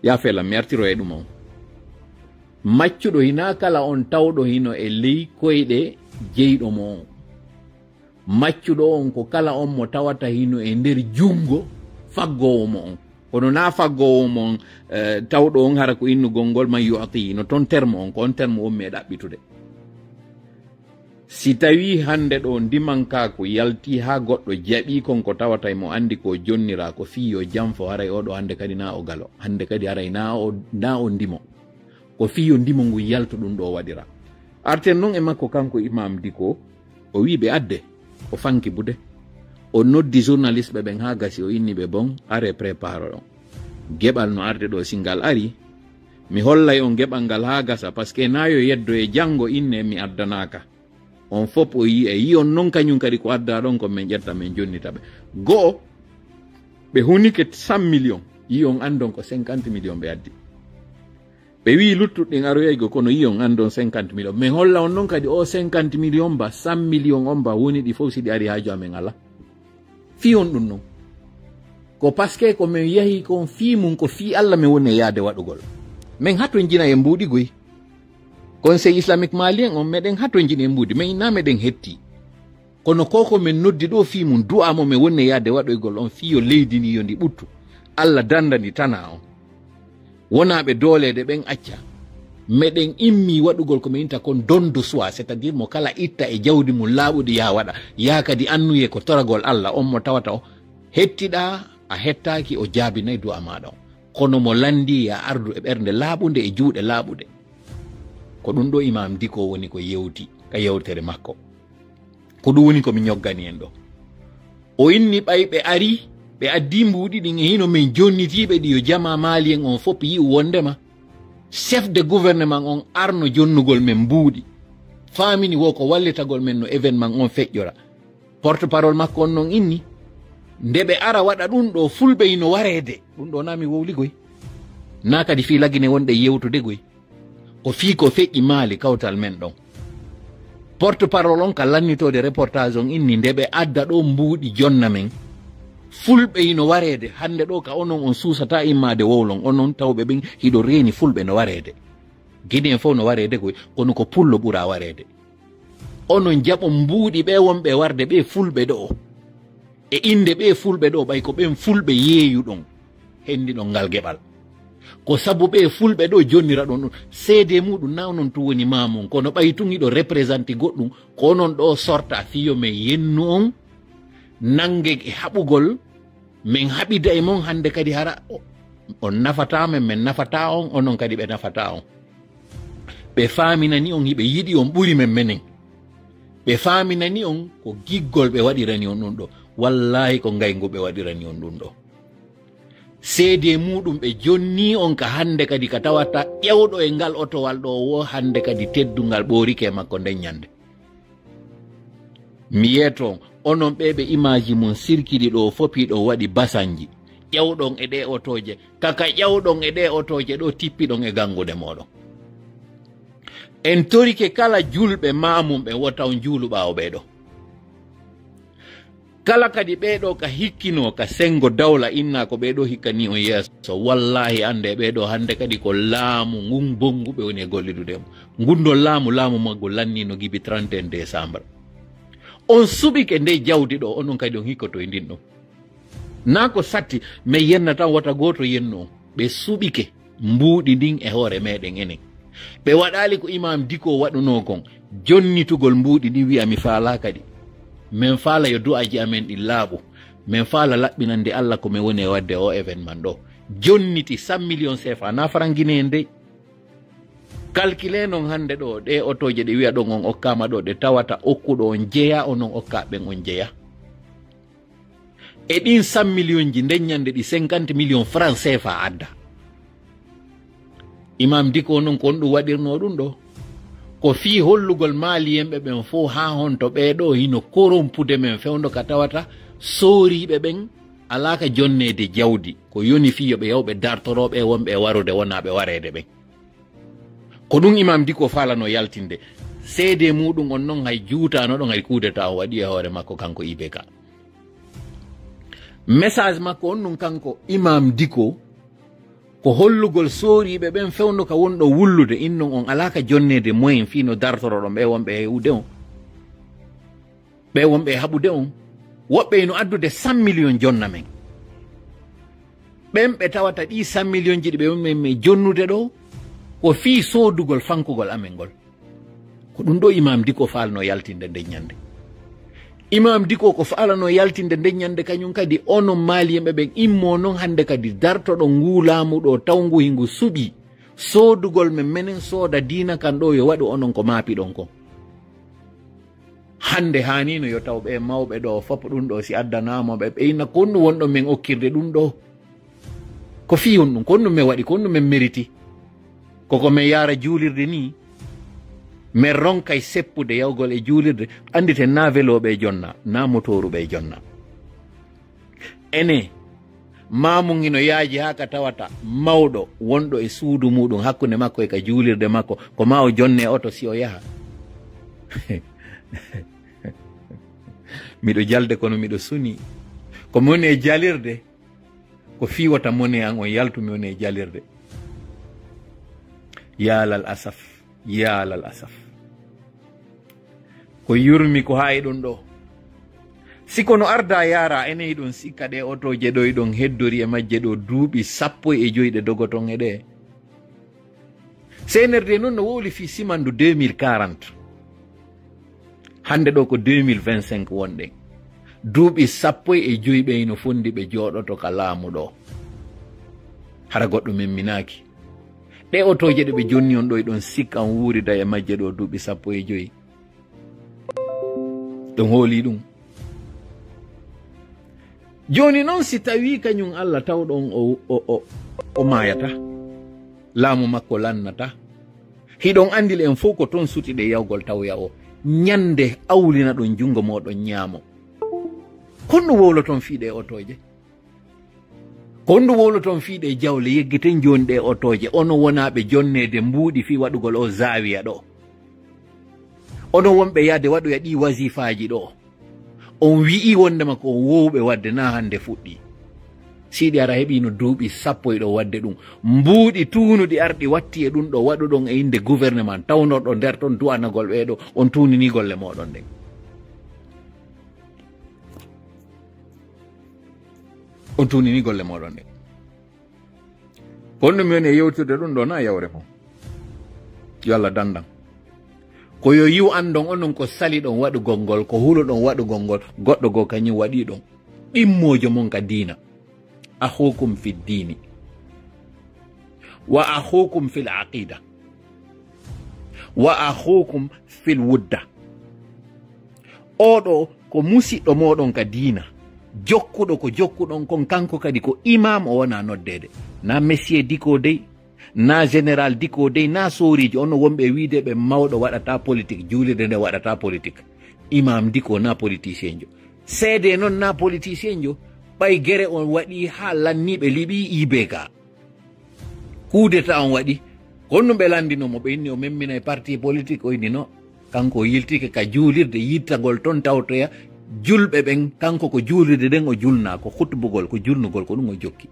ya felam, mi artiro e ɗum on. Maccuɗo hinaa kala on tawɗo hino e ley koyɗe jeyɗo mo on. Maccuɗo on ko kala on mo tawata hino e nder junngo faggoowo mo on. Kono naa faggoowo mo on, eh, tawɗo on hara ko innugol ngol man yu'ti, no ton terme on, ko on terme on mi e ɗaɓɓitude. Si tawii hannde ɗo ndimankaaku yaltii haa goɗɗo jaɓii kon ko tawata e mo anndi ko jonniraa, ko fii yo janfo, haray oo ɗo hannde kadi naa o galo, hannde kadi haray naa o, naa o ndimo. Ko fii yo ndimo ngun yaltu ɗum ɗo waɗira. Arten non e makko kanko Imam Diko, o wi'i ɓe adde, o fanki bude. O noddi journaliste ɓe ɓen haa gasi, o inni ɓe bon, are prépare on. Geɓal no arde ɗo, si ngal ari, mi hollay on geɓal ngal haa gasa, parce que naa yo yeddo e janngo inne mi addanaaka. On fop o yi'ay, yi'on non kañum kadi ko addaa ɗon ko men ƴetta men jonnita ɓe. Go'o, ɓe hunike cent millions, yi'on anndon ko cinquante millions ɓe addi. Ɓe wi'i luttuɗo ɗin aroyay go, kono yi'on anndon cinquante millions. Men holla on non kadi o cinquante millions ba, cent millions on ba, woni ɗi fof si ɗi ari haaju amen alaa. Fii on ɗum non. Ko parce que ko men yahi kon fii mum, ko fii Alla men woni e yaade waɗugol. Men hatonjina e mbuuɗi goy. Conseil Islamique Malien on, meɗen hatonjini e mbuuɗi, men inna meɗen hetti. Kono ko ko men noddi ɗo fii mum, du'a mo men woni e yaade waɗoygol on fii yo leydi ndi yo ndi ɓuttu. Alla danda ndi tana on. Wonaa ɓe dooleede ɓen acca. Meɗen immi waɗugol ko men inta kon don de soi, c'est-à-dire mo kala itta e jawdi mum laaɓuɗi yaa waɗa. Yaa kadi annuye ko toragol Alla, on mo tawata o hettiɗaa, a hettaaki, o jaabinay du'a maaɗa on. Kono mo lanndii yaa ardu e ɓernde laaɓunde e juuɗe laaɓuɗe. Ko ɗum ɗo Imam Diko woni ko yewti ka yewtere makko. Ko ɗum woni ko mi ñoggani en ɗo. O inni ɓay ɓe ari, ɓe addi mbuuɗi ɗin e hino men jonnitiiɓe ɗi yo jama Malien on fop yi'u wondema chef de gouvernement on arno jonnugol men mbuuɗi. Faamini wo ko wallitagol men no événement on feƴƴora. Porte-parole makko on non inni, nde ɓe ara waɗa ɗum ɗo fulɓe hino wareede. Ɗum ɗo naa mi wowli goy. Naa kadi fii lagine wonɗe yewtude goy. Ko fii ko feƴƴi Maali kawtal men ɗon. Porte-parole on ka lannitoode reportage on inni nde ɓe adda ɗo mbuuɗi jonna men. Fulɓe hino wareede, hannde ɗo ka onon on suusata immaade wowlon, onon tawɓe ɓen hiɗo reeni fulɓe no wareede. Gine en fof no wareede koy, kono ko pullo ɓura wareede. Onon jaɓon mbuuɗi ɓe wonɓe warde ɓe fulɓe ɗo. E innde ɓe fulɓe ɗo, ɓay ko ɓen fulɓe yeeyuɗon. Hendiɗon ngal geɓal. Ko sabu ɓe fulɓe ɗo jonnira ɗon ɗum. Seede muɗum na onon tun woni maamum. Kono ɓay tun hiɗo représenté goɗɗum, ko onon ɗo sorta fii yo men yennu on, nange e haɓugol, men haɓida e mon hannde kadi hara o-, on nafata men, men nafata on, onon kadi ɓe nafata on. Ɓe faaminani on hiɓe yiɗi on ɓuri men menen. Ɓe faaminani on ko giggol ɓe waɗirani on ɗum ɗo. Wallaahi ko ngayngu ɓe waɗirani on ɗum ɗo. Seede muɗum ɓe jonni on ka hannde kadi ka tawata ƴewɗo e ngal otowal ɗo wo hannde kadi teddungal ɓoorike e makko nden ñande. Mi yeeto on, onon ɓe ɓe imaaji mum sirkiri ɗo fof hiɗo waɗi basanji. ƴawɗon e ɗee otooje, ka ka ƴawɗon e ɗee otooje ɗoo, tippiɗon e ganngude mooɗon. En torike kala julɓe maamum ɓen, wota on juulu ɓaawo ɓee ɗoo. Kala kadi ɓee ɗoo ka hikkinoo ka senngo dawla, inna ko ɓee ɗoo hikkanii on yeeso. Wallaahi, anndee ɓee ɗoo hannde kadi ko laamu ngun bonngu ɓe woni e gollidude mo. Ngun ɗoo laamu, laamu maggu lanniino gibi trente et un décembre. On suɓike ndee jawdi ɗoo, onon kadi on hikkoto e ndin ɗoo. Naa ko satti, men yenna tan, wota gooto yennu on. Ɓe suɓike mbuuɗi ndin e hoore meɗen enen. Ɓe waɗaali ko Imaam Diko waɗunoo kon, jonnitugol mbuuɗi ɗin, wi'a, "Mi faalaaka ɗi. Men faala yo du'aaji amen ɗin laaɓu. Men faala laɓɓinande Alla ko men woni e waɗde o événement ɗoo." Jonniti cent millions C F A, na faranginee en dey. Calculez non hannde ɗoo, ɗee otooje ɗe wi'a ɗon on okkaama ɗoo, ɗe tawata okkuɗo on jeyaa, onon okkaaɓe ɓen on jeyaa. E ɗin cent millions ji, nden ñannde ɗi cinquante millions francs C F A adda. Imaam Diko non, ko on ɗum waɗirnoo ɗum ɗoo? Ko fii hollugol Maaliyenɓe ɓen fof haa honto ɓee ɗoo hino korompude men fewndo ka tawata sooriiɓe ɓen alaa ka jonneede jawdi, ko yoni fii yo ɓe yaw ɓe dartoroo ɓee wonɓe e warude wonaa ɓe wareede ɓen. Ko ɗum Imaam Diko faalano yaltinde. Seedee muuɗum on non hay juutaano ɗon, hay kuudetaa o waɗi e hoore makko kanko I B K. Message makko on ɗum kanko Imaam Diko, ko hollugol sooriiɓe ɓen fewndo ka wonɗo wullude, innon on alaa ka jonneede moyen fii no dartoroɗon ɓee wonɓe e huude on. Ɓee wonɓe e haɓude on, woɓɓe ino addude cent millions jonna men. Ɓen ɓe tawata ɗii cent millions ji ɗi ɓe woni men, men jonnude ɗoo, ko fii soodugol fankugol amen ngol. Ko ɗum ɗoo Imaam Diko faalno yaltinde nden ñannde. Imaam Diko ko faalano yaltinde nden ñannde, kañum kadi, onon Maaliyenɓe ɓen, immoo non hannde kadi dartoɗon nguu laamu ɗoo, taw ngu hingu suɓii soodugol men, menen sooda diina kan ɗoo yo waɗu onon ko maapiɗon kon. Hannde haaniino yo taw ɓee mawɓe ɗoo fof ɗum ɗoo si addanaama ɓe, ɓe inna ko honɗum wonɗon men okkirde ɗum ɗoo? Ko fii honɗum? Ko honɗum men waɗi? Ko honɗum men meriti? Ko ko men yaara juulirde nii? Men ronkay seppude yawgol e juulirde, annditen naa velooɓe e jonna, naa motooruɓe e jonna. Ene, maamu ngino yaaji haa ka tawata mawɗo wonɗo e suudu muuɗum, hakkunde makko e ka juulirde makko, ko maa o jonne oto si o yaha. Miɗo jalde kono miɗo suni. Ko mi woni e jalirde, ko fii wota mone an on yaltu mi woni e jalirde. Yaalal asaf, yaalal asaf. Ko yurmi ko haa e ɗum ɗoo. Si kono arda yaara, enen hiɗon sikka ɗee otooje ɗoo hiɗon heddori e majje ɗoo duuɓi sappo e joy ɗe dogoton e ɗee. C N R D noon no wowli fii simandu deux mille quarante. Hannde ɗoo ko deux mille vingt-cinq wonɗen. Duuɓi sappo e joy ɓe hino fondi ɓe jooɗoto ka laamu ɗoo. Hara goɗɗo memminaaki. Ɗee otooje ɗe ɓe jonni on ɗoo, hiɗon sikka on wuurida e majje ɗoo duuɓi sappo e joy. Ɗum hoolii ɗum. Jooni noon, si tawii kañum Alla tawɗon o, o, o, o maayata, laamu makko lannata, hiɗon anndi en fof ko toon suti ɗe yawgol tawya o, ñande awlina ɗon junngo mooɗon ñaamo. Honno wowloton fii ɗee otooje? Ko honɗum wowloton fii ɗee jawle? Yeggiten jooni ɗee otooje, onon wonaaɓe jonneede mbuuɗi fii waɗugol oo zaawiya ɗoo. Onon wonɓe yahde waɗoya ɗii wasifaaji ɗoo. On wi'ii wonndema ko on woowɓe waɗde, naa hannde fuɗɗii. Siidi Ara heɓiino duuɓi sappo e ɗoo waɗde ɗum. Mbuuɗi tuunuɗi arɗi watti e ɗum ɗoo waɗuɗon e innde gouvernement, tawnorɗo nder ton du'anagol ɓee ɗoo, on tuuninii golle mooɗon ɗen. On tuunini golle mooɗon ɗe. Kono mi woni e yewtude ɗum ɗo na yawre fof. Yo Allah dandan. Ko yo yiw anndon onon ko saliɗon waɗugol ngol, ko huluɗon waɗugol ngol, goɗɗo goo kañum waɗi ɗum. Ɗimmoojo mon ka diina. Akhukum fi diini. Wa akhukum fil aqida. Wa akhukum fil wudda. Oɗo ko musiɗɗo moɗon ka diina. Jokkuɗo ko jokkuɗon kon, kanko kadi ko imam, o wona noddeede. Na Monsieur Diko dey, na Général Diko dey, na sooriijo, ono wonɓe wiide ɓe mawɗo waɗata politique, juulirde nde waɗata politique. Imam Diko na politicien jo. Seede noon na politicien jo. Ɓay gere on waɗi haa lanniiɓe Libi I B K. Coup d'État on waɗi. Ko honɗum ɓe lanndino mo? Ɓe inni o memmina e parti politique, o inni no. Kanko o yiltike ka juulirde yittagol ton tawtoya julɓe ɓen. Kanko ko juulirde nden o julnaa, ko khutbugol, ko julnugol, ko ɗum o jokki.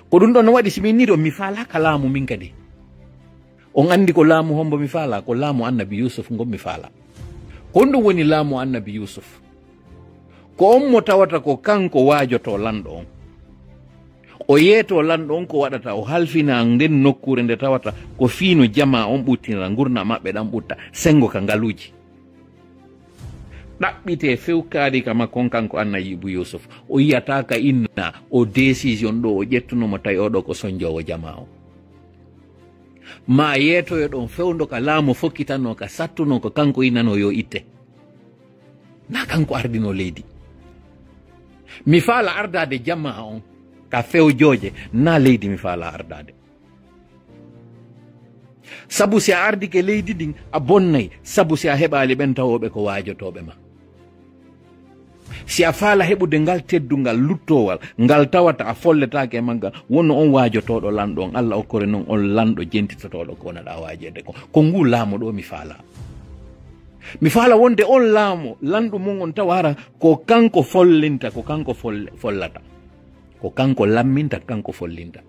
Ko ɗum ɗon waɗi si mi inni ɗo mi faalaaka laamu min kadi. On anndi ko laamu hombo mi faalaa? Ko laamu Annabi Yuusuf ngon mi faalaa. Ko honɗum woni laamu Annabi Yuusuf? Ko on mo tawata ko kanko waajotoo lanɗo on. O yeetoo lanɗo on ko waɗata, o halfina nden nokkuure nde tawata ko fii no jamaa on ɓuttinira, ngurndan maɓɓe ɗan ɓutta, senngo ka ngaluuji. Ɗaɓɓitee fewkaari ka makko on kanko Annabi Yuusuf. O yi'ataa ka inna o décision ɗo o ƴettuno mo tawi oo ɗo ko sonjoowo jamaa on. Maa yeetoyo ɗon fewndo ka laamu fokkitanoo ka sattunoo ko kanko innanoo yo itte. Naa kanko ardinoo leydi. Mi faala ardaade jamaa on ka fewjooje, naa leydi mi faala ardaade. Sabu si a ardike leydi ndin, a bonnay, sabu si a heɓaali ɓen tawooɓe ko waajotooɓe ma. Si a faala heɓude ngal teddungal luttoowal, ngal tawata a folletaake e maggal, wonno on waajotooɗo lanɗo on, Alla okkore non on lanɗo jentitotooɗo ko wonaɗaa waajeede kon. Ko nguu laamu ɗoo mi faalaa. Mi faala wonde on laamu, lanɗo mun on tawa hara ko kanko follinta, ko kanko fol-, follata. Ko kanko lamminta, kanko follinta.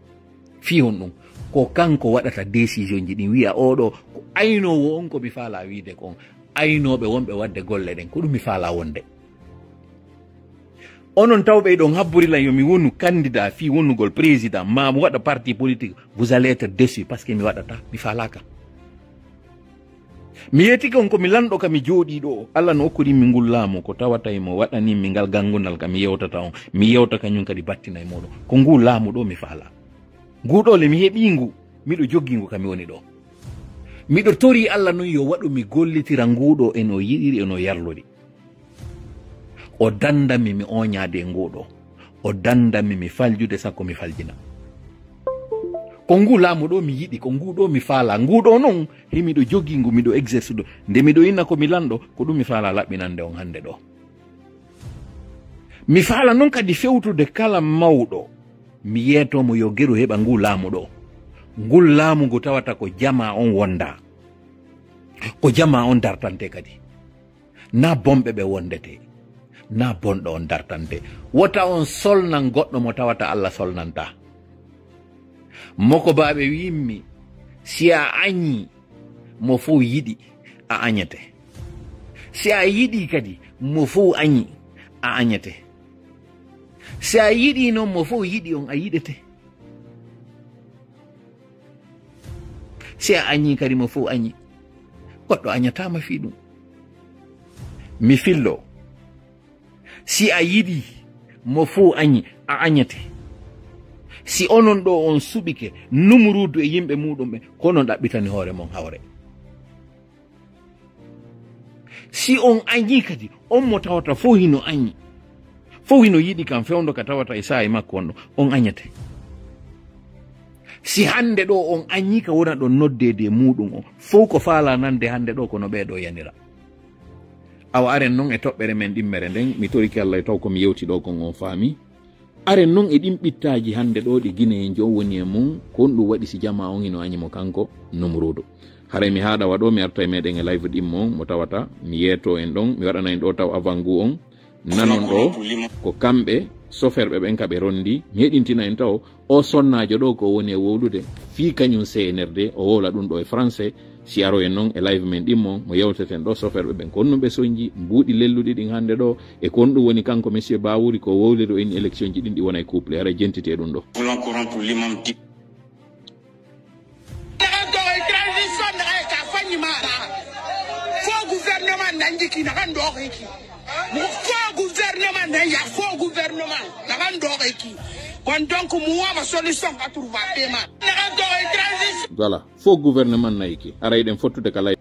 Fii honɗum? Ko kanko waɗata décision ji ɗin, wi'a oo ɗo ko aynoowo on ko mi faalaa wiide kon, aynooɓe wonɓe waɗde golle ɗen, ko ɗum mi faalaa wonde. Onon tawɓe hiɗon habbori lan yo mi wonu candidat fii wonugol président, maa mi waɗa parti politique, vous allez être déçu, parce que mi waɗataa, mi faalaaka. Mi yeetike on ko mi lanɗo ka mi jooɗii ɗoo. Alla no okkurimmi ngul laamu, ko tawata himo waɗanimmi ngal ganngundal ka mi yewtata on. Mi yewta kañum kadi battina e muuɗum. Ko nguu laamu ɗoo mi faalaa. Nguu ɗoo le mi heɓii ngu, miɗo jogii ngu ka mi woni ɗoo. Miɗo torii Alla non yo waɗu mi gollitira nguu ɗoo e no yiɗiri, e no yarlori. O danndammi mi ooñaade e nguu ɗoo. O danndammi mi faljude sakko mi faljina. Ko nguu laamu ɗoo mi yiɗi, ko nguu ɗoo mi faalaa. Nguu ɗoo non, he miɗo jogii ngu, miɗo exerce ɗum. Nde miɗo inna ko mi lanɗo, ko ɗum mi faalaa laɓɓinande on hannde ɗoo. Mi faalaa non kadi fewtude kala mawɗo, mi yeetoo mo yo geru heɓa nguu laamu ɗoo. Ngul laamu ngu tawata ko jamaa on wondaa. Ko jamaa on dartante kadi. Naa bonɓe ɓe wondetee, naa bonɗo on dartante. Wota on solnan goɗɗo mo tawata Alla solnantaa. Mokobaaɓe wi'immi, si a añii mo fow yiɗi, a añete. Si a yiɗii kadi mo fow añi, a añete. Si a yiɗii non mo fow yiɗi on, a yiɗete. Si a añii kadi mo fow añi, goɗɗo añataama fii ɗum. Mi fillo, si a yiɗii mo fow añi, a añete. Si onon ɗoo on suɓike Numuruudu e yimɓe muuɗum ɓen, ko onon ɗaɓɓitani hoore mon hawre. Si on añii kadi, on mo tawata fow hino añi, fow hino yiɗi kan fewndo ka tawata e saa'i makko on ɗo, on añete. Si hannde ɗoo on añii ka wona ɗon noddeede e muuɗum on, fow ko faalaa nande hannde ɗoo kono ɓee ɗoo yanira. Awa aren non e toɓɓere men ɗimmere nden, mi torike Alla e taw ko mi yewti ɗoo kon on faami. Aren non e ɗin ɓittaaji hannde ɗoo ɗi Guinée en jo woni e mun, ko honɗum waɗi si jamaa on hino añi mo kanko Numuruudu. Haray mi haaɗa wa ɗoo, mi arta e meɗen e live ɗimmo on mo tawata mi yeetoo en ɗon, mi waɗana en ɗoo taw avant goût on. Nanon ɗoo ko kamɓe soferɓe ɓen ka ɓe rondi, mi heɗintina en taw o sonnaajo ɗoo ko woni e wowlude fii kañum C N R D, o wowla ɗum ɗoo e français. Si aroyen non e live men ɗimmo on mo yewteten ɗoo soferɓe ɓen, ko honɗum ɓe sonji, mbuuɗi lelluɗi ɗin hannde ɗoo, e ko honɗum woni kanko Monsieur Bawuri ko wowliri o inni élection ji ɗin ɗi wona e couple, haray jentite ɗum ɗoo. Voulons corrompre l'imam di- Naxa doxoy transition, naxa ka fañi mara. Faux gouvernement nangi ki, naxa doxoy ki. Mo faux gouvernement na ya, faux gouvernement, naxa doxoy ki. Kon donc, mu wama solution ka trouver paiement. Naxa doxoy transition. Voilà, faux gouvernement na iki. Aray ɗen fottude ka lay.